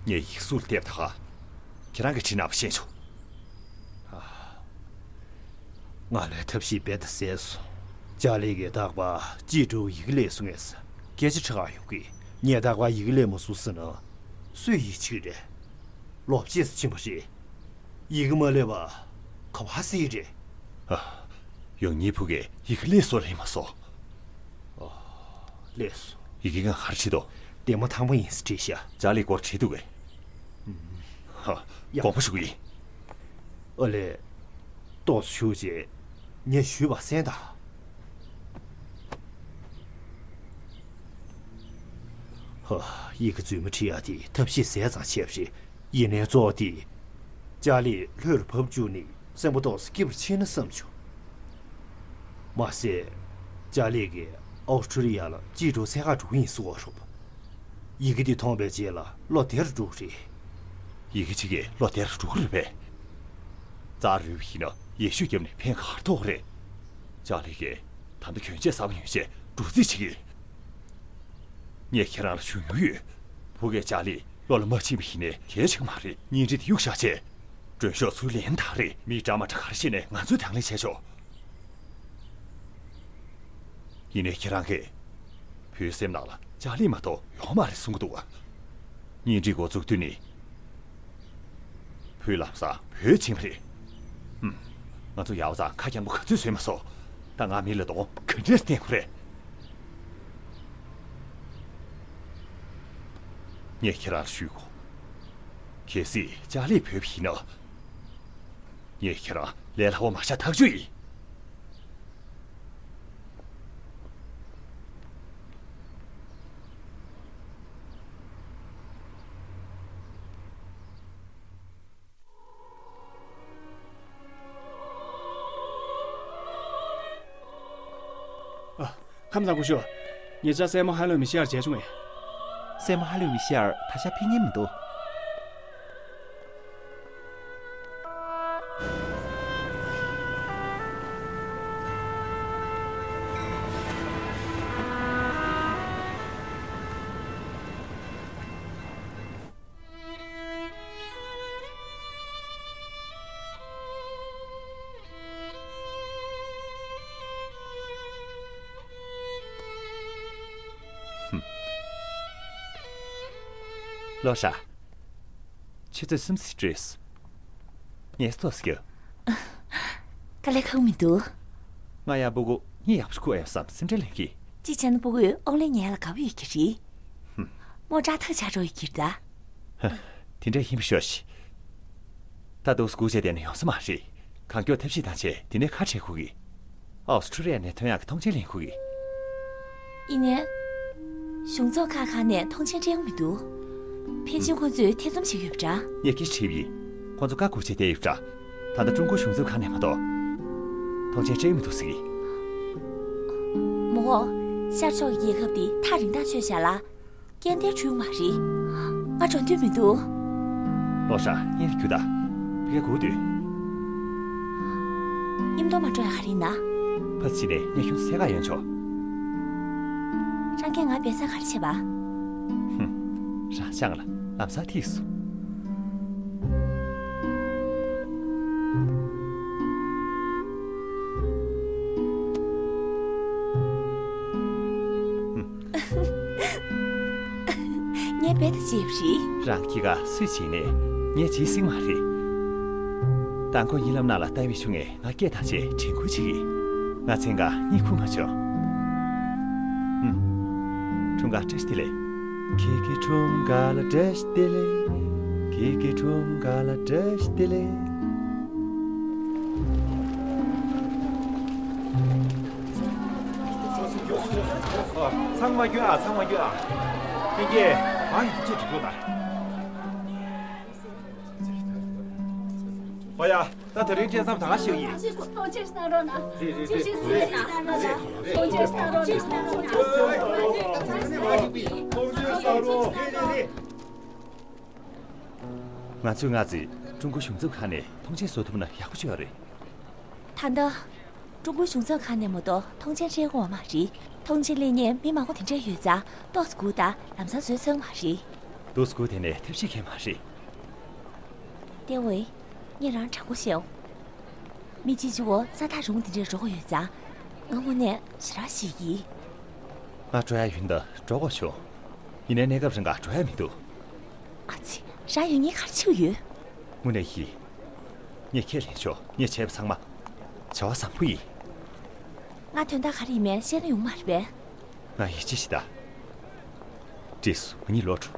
ངས་ཡིག་གཟུགས་ལ་བལྟས་པ་ད་ག་ཁྱེད་རང་གིས་བྲིས་གནང་བ་ཤེས་བྱུང་། ང་ལ་ཐབས་ཤེས་རྦད་དེ་ཟད་སོང་། ཅཱ་ལི་གིས་རྟག་པར་ཅི་ཀྲུའུ་ཡི་གེ་ལས་སུ་ངེས་སྐད་ཆ་དྲི་ག་ཡོང་གི། ངས་རྟག་པར་ཡི་གེ་ལས་མ་སུ་ཟེར་ན། སུས་ཡིད་ཆེས་རེད། ལོ་གཅིག་ཙམ་ཕྱིན་པ་རེད། ཡི་གེ་མ་ལས་པ་ག་བ་སེ་རེད། ཨ། ཡང་ངའི་བུ་གས་ཡི་གེ་ལས་སོ་ལས་མ་སོ། ཨ། ལས་སོ། ཡི་གེ་ང་གར་བྲིས་དོ། དེ་མ་ཐང་པ་ཡིན་ཟེར་བྲིས་ཤག་ཅཱ་ལི་སྐོར་བྲིས་འདུག་གས། ཧ། ཡ། དགོངས་པ་ཞུ་གི་ཡིན། ཨ་ལས། ཏོག་ཙམ་བཞུགས་རྗེས་ངས་ཞུས་པ་གསན་དང་། ཧ། ཡི་གེ་རྫུན་མ་བྲིས་ཡག་དེ་ཐབས་ཤེས་ཟད་ཙང་བྱས་པ་རེད། ཡིན་ནའི་གཙོ་བོ་དེ། ཅཱ་ལི་ལྷོད་ལ་བབས་བཅུག་ནས་སེམས་པ་ཏོག་ཙམ་སྐྱིད་པོར་ཕྱིན་ན་བསམ་བྱུང་། མ་ཟད། ཅཱ་ལི་གིས་ཨོ་སི་ཀྲུ་ལི་ཡ་ལ་ཅི་ཀྲུའུ་འཚོལ་ག་འགྲོ་གི་ཡིན་ཟེར་བ་རེད། ཡི་གེ་འདི་མཐོང་བའི་རྗེས་ལ་བློ་བདེ་རུ་འགྲོ་གི་རེད། ཡི་གེ་གཅིག་གིས་བློ་བདེ་རུ་འགྲོ་གི་རེད་པས། རྩར་རུལ་བ་ཡིན་ན་ཡེ་ཤུས་བརྒྱབ་ནས་ཕན་ག་རེ་ཐོགས་རེད། ཅཱ་ལི་གིས་ད་ལྟ་གྱོན་ཆས་གསར་པ་ཉོས་བྱས་འགྲོ་རྩིས་བྱེད་ཀྱི་ཡོད། ངས་ཁྱེད་རང་ལ་ཞུ་མྱོང་ཡོད། བུ་གས་ཅཱ་ལི་བློ་ལ་མ་ཕྱིན་པ་ཡིན་ནའི་གལ་ཆེ་གི་མ་རེད། གཉེན་སྒྲིག་དེ་གཡུག་བཞག་བྱས། མགྲོན་ཤོག་ཚུར་ལེན་ད་རེད། མི་འདྲ་མ་འདྲ་ག་རེ་བཤད་ནས་ང་ཚོས་དང་ལེན་བྱས་ཆོག་ཡིན་ནའི་ཁྱེད་རང་གིས། བུའི་སེམས་ནང་ལ་ཅཱ་ལི་མ་གཏོགས་ཡོད་མ་རེད་གསུང་གི་འདུག་ག་གཉེན་སྒྲིག་འགོ་བཙུགས་དུས་ནི། བུ་ལམ་སང་བུད་ཕྱིན་པ་རེད། ཧུམ། ང་ཚོ་ཡག་པ་ཚང་ཁ་རྐྱང་པོ་ག་ཚོད་བཟོས་མ་སོང་། ད་ང་མི་ལ་གདོང་ག་འདྲས་བསྟན་དགོས་རེད། ངས་ཁྱེད་རང་ལ་ཞུ་དགོས། གལ་སྲིད་ཅཱ་ལི་བུད་པ་ཡིན་ན། ངས་ཁྱེད་རང་ལས་སླ་པོ་མ་བཞག་ཐག་ཆོད་ཡིན། ཨ། ཁམས་བཟང་སྐུ་ཞབས། ཉེ་ཆར་སྲས་མོ་ཧ་ལོ་མི་ཤི་ཡར་མཇལ་བྱུང་ངས། སྲས་མོ་ཧ་ལོ་མི་ཤི་ཡར་ད་ཆ་ཕེབས་མཁན་མི་འདུག་ལོ་ཧྲ། ཆུ་ཚོད་གསུམ་ཙམ་སྤྲོས། ངལ་གསོ་ཐོག་སྐྱོད། དཀའ་ལས་ཁག་མི་འདུག་ང་ཡང་སྤུ་གུ་གཉིས་ཡག་པོ་ཞིག་ཁུག་ཡོད་བསམ་སེམས་ཁྲལ་ལེན་གི། གཅིག་བྱས་ན་སྤུ་གུས་ཨོག་ལན་ཉལ་ལ་དགའ་པོ་ཡོད་ཀྱི་རེད། ཧུམ། མོ་སྐྲག་ཐག་ཆགས་འགྲོ་ཡི་གིར་ད། ཧ། དེ་འདྲ་ཡིན་པ་ཤོག་ཤིག་ད་དུང་སྒུག་བྱས་བསྡད་ན་ཡོང་ས་མ་རེད། གང་མགྱོགས་ཐབས་ཤེས་བཏང་བྱས་དེ་ནས་ཁ་བྲལ་དགོས་གི། ཨོ་སི་ཁྲུ་ལི་ཡ་ནས་ཐོན་ཡག་གི་ཐོངས་མཆན་ལེན་དགོས་གི། ཡིན་ནའི། གཞུང་ཚབ་ཁག་ཁག་ནས་ཐོངས་མཆན་སྤྲད་ཡོང་མི་འདུག་ཕལ་ཆེར་ཁོ་ཚོས་ཐེ་ཚོམ་བྱེད་ཀྱི་ཡོད་པ་འདྲ། ངས་སྐད་ཆ་དྲིས་པ་ཡིན། ཁོ་ཚོ་བཀའ་བསྒོ་བྱས་བསྡད་ཡོད་པ་འདྲ། ད་ལྟ་ཀྲུང་གོ་གཞུང་ཚབ་ཁང་ནས་མ་གཏོགས། མཐོང་མཆན་སྤྲད་མི་འདུག་ཟེར་གི། མོ། ཤར་ཕྱོགས་ཀྱི་རྒྱལ་ཁབ་འདི་ཐག་རིང་ཐག་ཆོད་བཞག་ལ། སྐྱེལ་འདྲེན་བྱུང་མ་རེད། ང་འགྲོ་འདོད་མི་འདུག་ལོ་ཧྲ། གཉིད་ལ་རྒྱུག་ད། ཕ་གིར་སྒུག་སྡོད། མཉམ་དུ་མ་འགྲོ་ཡ་ག་རེ་ཡིན་ན། ཕ་ཚི་ནས་གཉིད་ཁྱོད་ཚོ་སེ་ག་ཡོང་ཆོག་རང་གིས་ང་འབད་ས་ག་རེ་བྱེད་པ། ཧུམ། རང་ཤང་ལ་ལམ་སང་ཐིག་སོང་། ངས་རྦད་དེ་བརྗེད་པ་རེད། རང་སྐྱེས་སྐར་སུས་བྱིན་ནས་ངས་བྱིན་སྲིད་མ་རེད། མདང་དགོང་གཉིད་ལམ་ནང་ལ་ལྟ་བའི་ཆུང་ངས་ང་སྐད་བཏང་བྱས་དྲན་སྐུལ་བྱེད་ཀྱི། ང་མཚན་གང་གཉིད་ཁུག་མ་བྱུང་། ཧུམ། འཁྲུངས་སྐར་བཀྲ་ཤིས་བདེ་ལེགས། ཁྱེད་ཀྱི་འཁྲུངས་སྐར་ལ་བཀྲ་ཤིས་བདེ་ལེགས། ཁྱེད་ཀྱི་འཁྲུངས་སྐར་ལ་བཀྲ་ཤིས་བདེ་ལེགས། ཚང་མ་སྐྱོན་ཨ། ཚང་མ་སྐྱོན་ཨ། ལྷན་རྒྱས། ང་ཡང་ཅི་འགྲིག་གོ་ད། ཨོ་ཡ། ད་དེ་རིང་འཕྲིན་བཟང་ད་ག་ཞིག་ཡིན། ཐུགས་རྗེ་གནང་རོགས་གནང་། རེད་རེད་རེད། ཐུགས་རྗེ་གནང་རོགས་གནང་། ཐུགས་རྗེ་གནང་རོགས་གནང་། ང་ཚོས་སྔ་ཙམ་ཀྲུང་གོ་གཞུང་ཚབ་ཁང་ནས་མཐོང་མཆན་བཟོ་ཐུབ་ན་ཡག་པོ་ཅིག་ཡོད་རེད། ད་ལྟ། ཀྲུང་གོའི་གཞུང་ཚབ་ཁང་ནས་མ་གཏོགས་མཐོང་མཆན་སྤྲད་ཡོད་མ་རེད། མཐོང་མཆན་སླེབས་མཁན་མི་མང་པོ་དེ་འདྲ་ཡོད་ཙང་ཏོག་ཙམ་སྒུག་དང་། ལམ་སང་བཟོས་ཚར་མ་རེད། ཏོག་ཙམ་སྒུག་དེ་ནས་ཐབས་ཤེས་གང་ཡང་མ་རེད། ཏེ་ཝེ། ངས་རང་དྲང་པོ་བཤད་འོང་། མི་གཅིག་གཅིག་པོ་ས་ཐག་རིང་པོ་དེ་འདྲར་འགྲོ་གི་ཡོད་ཙང་། ང་དངོས་གནས་ཞེ་དྲག་ཞེད་ཀྱི། ང་འགྲོ་ཡ་ཡུན་དུ་འགྲོ་དགོས་བྱུང་། ཡིན་ནའི་གནས་སྐབས་རིང་ག་འགྲོ་ཡ་མི་འདུག་ཨ་ཙི། རང་ཡོད་ངས་ག་རེ་བྱེད་ཀྱི་ཡོད། དངོས་གནས་ཡིན། ངས་ཁས་ལེན་ཆོག་ངས་བྱས་པ་ཚང་མ་བྱ་བ་བཟང་པོ་ཡིན། ང་དོན་དག་ག་རེ་ཡིན་མིན་བཤད་ན་ཡོང་མ་རེད་པས། ང་ཡིད་ཆེས་ཤིག་ད། བྲིས་སོ། ང་གཉིད་ལོག་འགྲོ།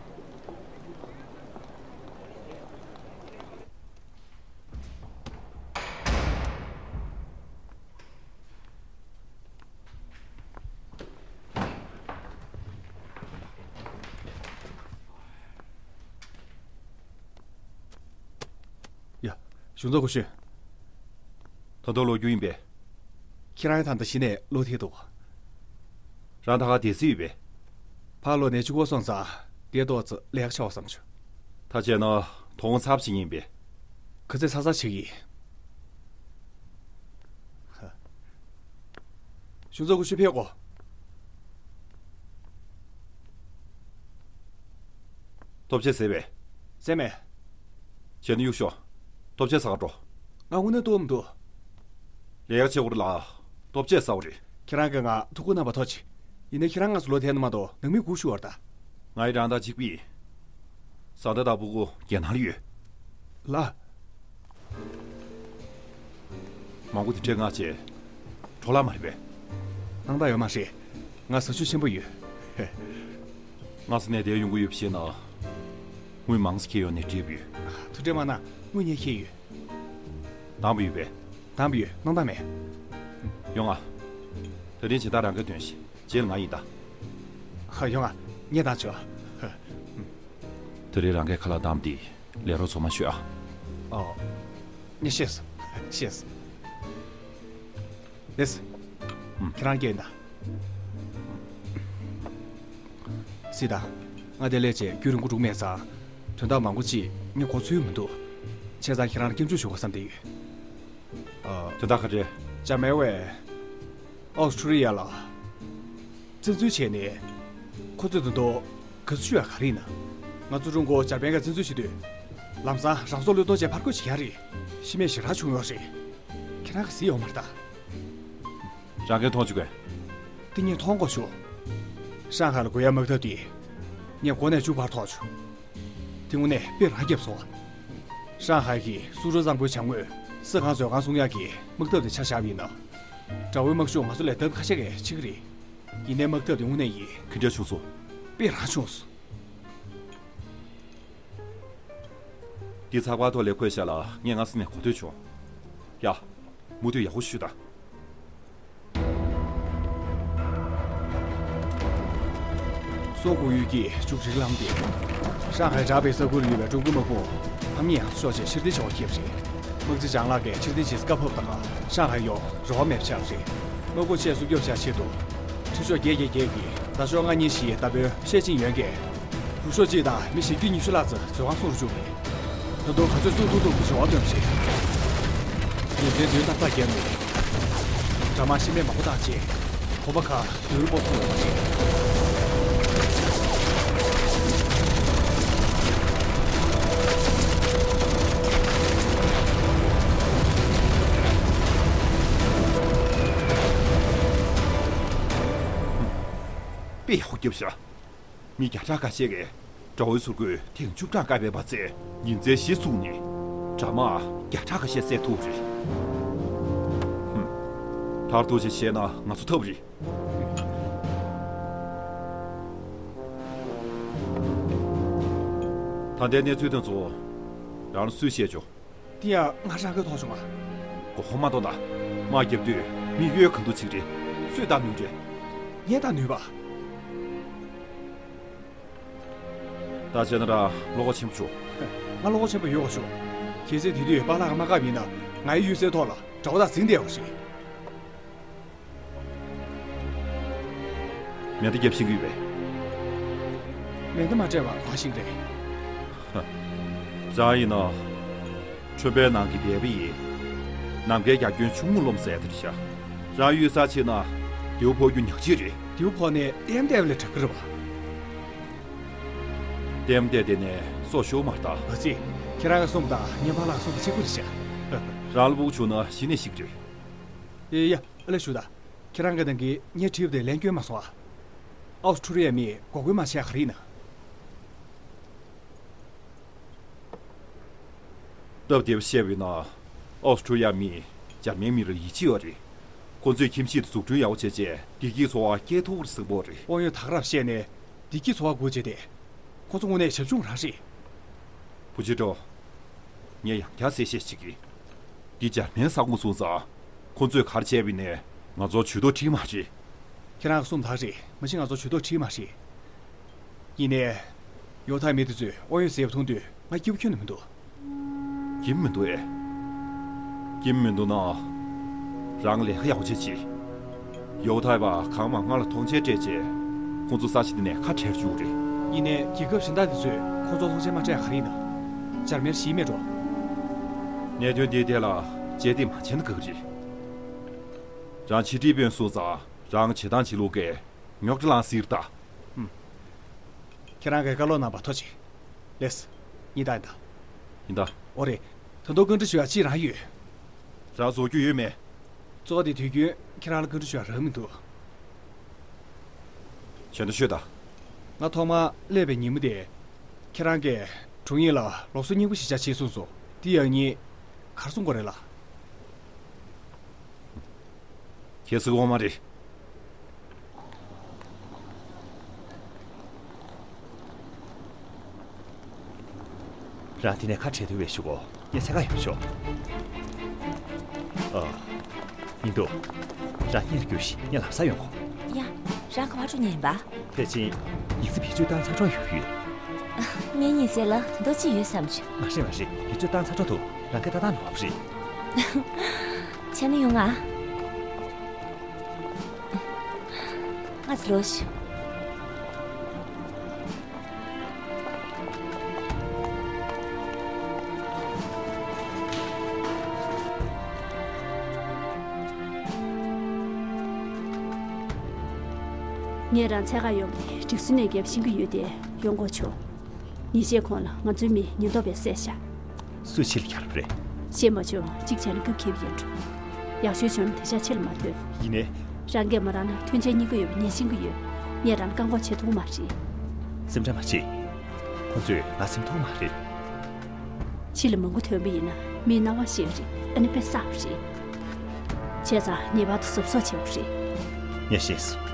ཡ། གཞུང་ཚབ་སྐུ་ཞབས། ད་དུང་ལོག་རྒྱུ་ཡིན་པས། ཁྱེད་རང་ད་ལྟ་གཞི་ནས་ལོག་ཐེངས་འདུག་རང་ད་ག་བསྡད་ས་ཡོད་པས། ཕར་ལོག་ནས་ཆུ་འགོར་སོང་ཙང་བསྡད་ཏོག་ཙམ་ལས་ཀ་བྱ་བ་བསམ་བྱུང་། ད་བྱས་ན་དོ་དགོང་ཚར་བ་བྱེད་ངེས་པས། ག་ཚོད་ཚར་ཚར་བྱེད་ཀྱི་ཡིན། གཞུང་ཚབ་སྐུ་ཞབས་ཕེབས་གོ། ལྟོ་ཆས་ཟས་པས། ཟས་མེད། བྱས་ན་གཡུག་ཤོག་ལྟོ་ཆས་ཟ་ག་འགྲོ། ང་དངོས་གནས་ལྟོགས་མི་འདུག་ལས་ཀ་བྱེད་དགོས་རེད་ལ། ལྟོ་ཆས་ཟ་དགོས་རེད། ཁྱེད་རང་གིས་ང་ཐུགས་ཁུར་གནང་བ་ཐུགས་རྗེ་ཆེ། ཡིན་ནའི་ཁྱེད་རང་ང་ཚོ་ལོག་ཐེངས་ནི་མ་གཏོགས་ནང་མི་སྒུག་བཞུགས་པ་རེད་ད། ང་ཡི་རང་དང་གཅིག་པ་ཡིན། བཟའ་ཟླ་དང་སྤུ་གུ་རྒྱལ་ནང་ལ་ཡོད། ལགས། མང་པོ་དེ་འདྲས་མངགས་བྱས། འཕྲོ་བརླག་མ་རེད་པས། སྣང་དག་ཡོད་མ་རེད། ང་ཟ་ཆུ་ཆེན་པོ་ཡོད། སྔ་ས་ནས་བསྡད་ཡོང་གི་ཡོད་པ་ཤེས་ན། དངུལ་མང་ཙམ་འཁྱེར་ཡོང་ནས་སྤྲད་པ་ཡོད། ཐུགས་ཁྲལ་མ་གནང་། དངུལ་ངས་འཁྱེར་ཡོད། དམ་པ་ཡོད་པས། དམ་པ་ཡོད། སྣང་དག་མེད། ཡོང་ང་། ད་རིང་སྦྱིན་བདག་རང་གིས་འདོན་ཞིག་རྗེས་ལ་ང་ཡིན་ད། ཧ། ཡོང་ང་། ངས་བཏང་ཆོག་ཧ། ད་རིང་རང་གིས་ཁ་ལག་བཏང་སྟེ་ལས་རོགས་ཚང་མ་ཤོད་ཨ། ཨོ། ངས་ཤེས་སོང་། ཤེས་སོང་། ལེས། ཨུམ། ཁྱེད་རང་སྐད་ཡིན་ད། སྲིད་ད། ང་འདིར་སླེབས་བྱས་རྒྱུན་རིང་པོ་འགྲོ་མེད་ཙང་། དོན་དག་མང་པོ་ཅིག་ངས་གོ་ཚོད་མི་འདུག་བྱས་ཙང་ཁྱེད་རང་ལ་སྐྱབས་འཇུག་ཞུ་དགོས་བསམ་བསྡད་ཡོད། ཨ། དོན་དག་ག་རེ། འཇར་མན་བས་ཨོ་སི་ཁྲུ་ལི་ཡ་ལ་བཙན་འཛུལ་བྱས་ནས། ཁོ་ཚོས་དོན་དུ་ག་ཚོད་ཞུ་ཡ་ག་རེ་ཡིན་ན། ང་ཚོ་ཀྲུང་གོ་འཇར་པན་གྱིས་བཙན་འཛུལ་བྱེད་དུས། ལམ་སང་རང་སྲོག་བློས་གཏོང་བྱས་ཕར་རྒོལ་བྱེད་ཀྱི་རེད། ཤི་རྨས་ཞེ་དྲག་བྱུང་ཡོད་རེད། ཁྱེད་རང་གིས་གཟིགས་ཡོད་མ་རེད་ད། རང་གིས་མཐོང་བྱུང་གས། དེ་ངས་མཐོང་གོ་བྱུང་། ཧྲང་ཧའེ་ལ་རྒོལ་ཡའི་དམག་འཐབ་དེ། ངས་མགོ་ནས་མཇུག་བར་མཐོང་བྱུང་། དེ་དངོས་གནས་དཔེ་རང་རྒྱབ་སོང་བ། ཧྲང་ཧའེ་གིས་སུ་ཀྲོའུ་གཙང་པོའི་བྱང་ངོས་སི་ཁང་མཛོད་ཁང་སྲུང་ཡག་གི་དམག་འཐབ་དེ་ཆ་བཞག་པ་ཡིན་ན། དགྲ་བོའི་དམག་ཤུགས་ང་ཚོ་ལས་ལྡབ་ཁ་ཤས་ཀྱིས་ཕྱིན་གྱི་རེད། ཡིན་ནའི་དམག་འཐབ་དེ་དངོས་གནས་ཡིན། ག་འདྲ་བྱུང་སོང་། དཔེ་རང་བྱུང་སོང་། འདི་ཚགས་པར་ཐོག་ལ་འཁོད་བཞག་ལ་ངས་སྔ་ས་ནས་གོ་ཐོས་བྱུང་། ཡ། མུ་མཐུད་ཡག་པོ་ཞུ་དང་། སུང་ཧུའུ་ཡུས་ཀྱིས་མཇུག་སྒྲིལ་ལམ་དེ། ཧྲང་ཧའེ་དྲག་པའི་ས་ཁུལ་ཡོད་པའི་ཀྲུང་གོའི་དམག་དཔུང་ཕམ་ཉེས་ཡང་ཤོག་ཅེས་ཕྱིར་འཐེན་བྱ་བ་ཁེབས་རེད། དམག་སྤྱི་ལྕང་ལགས་ཀྱིས་ཕྱིར་འཐེན་བྱེད་སའི་བཀའ་ཕབ་དང་ཧྲང་ཧའེ་ཡོང་རེ་བ་མེད་པ་ཆགས་པ་རེད། དམག་དཔུང་ཆེད་སྲུང་སྐྱོབ་བྱ་ཆེད་དུ། ཁྲི་ཤོག་བརྒྱད་བརྒྱད་བརྒྱད་ཀྱིས་ཟླ་ཤོག་ལྔ་གཉིས་བཞིའི་ཟླ་དཔོན་བཤད་ཅིང་ཡོན་གྱིས། རུ་ཤོག་གཅིག་དང་མི་བཞི་བཅུ་ཉི་ཤུ་ལྷག་ཙམ་མཛོད་ཁང་སྲུང་རུ་བཅུག་པས། ད་དུང་ག་ཚོད་སྲུང་ཐུབ་ཐུབ་ཀྱི་རེ་བ་བཏོན་པ་རེད། ཉིན་མཚན་བདུན་ཏག་ཏག་བརྒྱབ་ནས། དགྲ་དམག་ཤི་རྨས་མང་པོ་བཏང་རྗེས། གོམ་པ་ཁག་མདུན་རུ་སྤོ་ཐུབ་ཡོད་པ་རེད། དཔེ་ཡག་པོ་བརྒྱབ་ཤག་མི་བརྒྱ་ཕྲག་ཁ་ཤས་ཀྱིས་དགྲ་བོའི་ཟུར་འགོས་ཐེངས་བཅུ་ཕྲག་བཀག་པའི་མ་ཚད། ཉིན་མཚན་བཞི་བཟུང་ནས་དགྲ་དམག་བརྒྱ་ཕྲག་ཁ་ཤས་བསད་ཐུབ་པ་རེད། ཧུམ། མཐར་ཐུག་ཅིག་བཤད་ན་ང་ཚོ་ཐབས་རེད། ད་ལྟའི་གནས་ཚུལ་དེ་ཚོ་རང་ལ་སུས་བཤད་བྱུང་། དེ་ཡང་ང་རང་གིས་ཐོས་བྱུང་ང་། མགོ་སྐོར་མ་གཏོང་ད། དམག་རྒྱབ་དུས་མི་གཡོལ་གང་འདུག་ཅིག་རེད། སུས་བལྟ་ནུས་རེད། ངས་བལྟ་ནུས་པ། ད་བྱས་ན་རང་བློ་ཁོག་ཆེན་པོ་བྱུང་། ང་བློ་ཁོག་ཆེན་པོ་ཡོད་པ་ཞུ། གལ་སྲིད་དེ་དུས་པཱ་ལགས་དམག་སྒར་ཡིན་ན་ང་ཡི་གཡུལ་སའི་ཐོག་ལ་དགྲ་བོ་དང་འཛིང་བསྡད་ཡོད་རེད། མེ་མདའ་བརྒྱབ་ཤེས་ཀྱི་ཡོད་པས། མེ་མདའ་མ་སྤྲད་པར་ག་པར་ཤེས་ཀྱི་རེད། རང་ཡིན་ན། ཁྲོན་པའི་ནང་གི་སྦལ་པ་ཡིན། ནམ་མཁའི་རྒྱ་ཁྱོན་ཆུང་ངུ་རློམ་ཟེར་དེ་རེད་ཤག་རང་གཡུལ་སར་ཕྱིན་ན་རྡེའུ་ཕོག་རྒྱུ་ཉག་གཅིག་རེད། རྡེའུ་ཕོག་ནས་ལྟེམ་བསྡད་པ་ལས་དྲག་གི་རེད་པ། ལྟེམ་བསྡད་དེ་ནས་སྲོག་ཤོར་མ་ད། ཨ་ཙི། ཁྱེད་རང་གིས་གསུངས་པ་དང་ངའི་པཱ་ལགས་གསུངས་པ་གཅིག་པ་རེད་ཤག་རང་ལ་སྤུ་གུ་བྱུང་ན་གཞི་ནས་ཤེས་ཀྱི་རེད། ཡ་ཡ། ཨ་ལས་ཞུ་ད། ཁྱེད་རང་གིས་ནམ་རྒྱུན་ངས་བྲིས་པ་དེ་ལན་སྐྱོན་མ་སོང་ཨ། ཨོ་སི་ཁྲུ་རི་ཡ་མིས་འགོག་རྒོལ་མ་བྱས་ག་རེ་ཡིན་ན། སྟབས་བདེ་པོ་བཤད་པ་ཡིན་ན། ཨོ་སི་ཁྲུ་རི་ཡ་མིས་འཇར་མན་མི་ལ་ཡིད་ཆེས་ཡོད་རེད། ཁོ་ཚོས་ཁྱིམ་གཞིས་དེ་འཛུགས་སྐྲུན་ཡག་པོ་བྱས་རྗེས་བདེ་སྐྱིད་འཚོ་བ་སྐྱེལ་ཐུབ་པ་རེད་བསམ་གྱི་ཡོད་རེད། དབང་ཡོད་དག་རབ་བཤད་ནས། བདེ་སྐྱིད་འཚོ་བ་དགོས་བྱས་ཏེ། ཁོ་ཚོ་དངོས་གནས་ཞབས་ཕྱི་རང་རེད། བུ་ཆེ་ཀྲོ། ངས་ཡང་བསྐྱར་གསལ་བཤད་བྱེད་ཀྱི། འདི་འཇར་མན་ས་ཁོངས་སོང་ཙང་། ཁོ་ཚོས་ག་རེ་བྱས་པ་ཡིན་ནའི་ང་ཚོར་ཇུས་གཏོགས་འཁྲི་མ་རེད། ཁྱེད་རང་གསུངས་དག་རེད། མ་གཞི་ང་ཚོར་ཇུས་གཏོགས་འཁྲི་མ་རེད། ཡིན་ནའི། ཡོ་ཐའི་མི་དེ་ཚོས་དབང་ཡོད་ཟེར་བ་མཐོང་དུས་ང་སྐྱིད་པོ་ཁྱོན་ནས་མི་འདུག་སྐྱིད་མི་འདུག་ཨེ། སྐྱིད་མི་འདུག་ན། རང་ལས་ཀ་ཡག་པོ་བྱེད་ཅིག་ཡོ་ཐའི་པ་གང་མང་ང་ལ་མཐོང་ཆེན་སྤྲད་རྗེས། ཁོང་ཚོ་ས་ཆ་འདི་ནས་ཁ་བྲལ་བཅུག་རེད། ཡིན་ནའི་རྒྱལ་ཁབ་གཞན་དག་དེ་ཚོས་ཁོང་ཚོ་མཐོང་ཆེན་མ་སྤྲད་ག་རེ་ཡིན་ནམ། འཇར་མན་ཞིག་མེད་འགྲོ། གནད་དོན་འདིའི་ཐད་ལ་དཔྱད་གཏིང་མ་བྱས་ན་དགའ་གི་རེད། རང་ཕྱི་དྲིལ་དཔོན་སོང་ཙང་རང་བྱེད་སྟངས་བྱེད་ལུགས་ཀྱི་རྙོག་དྲ་ལངས་སྲིད་ད། ཧུམ། ཁྱེད་རང་གིས་བཀའ་སློབ་གནང་བར་ཐུགས་རྗེ་ཆེ། ལགས་སོ། ཡིན་ད་ཡིན་ད། ཡིན་ད། ཨོ་རེད། ད་དུང་བཀའ་འདྲི་ཞུ་ཡ་གཅིག་རང་ཡོད། རང་རྫོགས་རྒྱུ་ཡོད་མེད། གཙོ་བོ་དེ་དུས་རྒྱུན་ཁྱེད་རང་ལ་བཀའ་འདྲི་ཞུ་ཡ་རག་མི་འདུག་བྱས་ན་ཤོད་ད། ང་ཐོག་མར་སླེབས་པའི་ཉིན་མོ་དེ། ཁྱེད་རང་གིས་དྲུང་ཡིག་ལ་ལུགས་སྲོལ་རྙིང་པ་ཞིག་བྱ་ཆེད་གསུངས་སོང་། དེ་ཡང་ཉིད་ག་རེ་གསུང་དགོས་རེད་ལགས། ཁྱེད་སུ་འོ་མ་རེད། རང་དེ་ནས་ཁ་བྲལ་ཐུབ་པའི་གཞུག་གུ་ངས་འཚོལ་ག་ཡོང་ཤོག་ཨ། མི་འདུག་རང་གཉེར་རྒྱུ་ཞིག་ངས་ལམ་སང་ཡོང་གོ། ཡ། རང་ག་པར་འགྲོ་མཁན་ཡིན་པ། ཕལ་ཆེར་ཡིག་ཚད་བེད་སྤྱོད་བཏང་ཚར་འགྲོ་ཡོང་གི་ཡོད། ངའི་ཉིན་ཟས་ལ་དོན་དག་ཅི་ཡོད་བསམ་བྱུང་། མ་རེད་མ་རེད། བེད་སྤྱོད་བཏང་ཚར་འགྲོ་འདུག་རང་སྐད་ཏག་ཏག་ནོར་བ་རེད། བྱས་ན་ཡོང་ང་། ང་ཚོ་ལོག་ཤོག་ངས་རང་འཚོལ་ག་ཡོང་གི་འགྲིག་སོང་། ནས་རྒྱབ་ཤེས་ཀྱི་ཡོད་དེ་ཡོང་དགོས་བྱུང་། ཉིན་ཤས་གོང་ལ་ང་ཚོའི་མི་ཉེན་རྟོག་པས་བསད་བཞག་སུས་ཕྱི་ལ་ཁྱེར་བ་རེད། ཤེས་མ་བྱུང་། གཅིག་བྱས་ན་རྐུབ་འཁེབས་ཡིན་འགྲོ། ཡག་ཤོས་བྱུང་ན་དེང་སང་ཕྱི་ལ་མ་ཐོན། ཡིན་ནའི། རང་གིས་མོ་རང་ལ་མཐུན་རྐྱེན་རྙེད་ཀྱི་ཡོད་པ་ངས་ཤེས་ཀྱི་ཡོད། ངས་རང་ལ་བཀག་འགོག་བྱེད་ཐུབ་མ་རེད། སེམས་ཁྲལ་མ་བྱེད། ཁོ་ཚོས་ང་ཟིན་ཐུབ་མ་རེད། ཕྱི་ལ་མང་པོ་ཐོན་པ་ཡིན་ན་མིའི་སྣང་བ་ཤེས་རེད། ཨ་ནི་དཔེ་བསགས་པ་རེད། བྱས་ཙང་ངེས་པར་དུ་གཟབ་གཟབ་བྱེད་དགོས་རེད། ངས་ཤེས་སོང་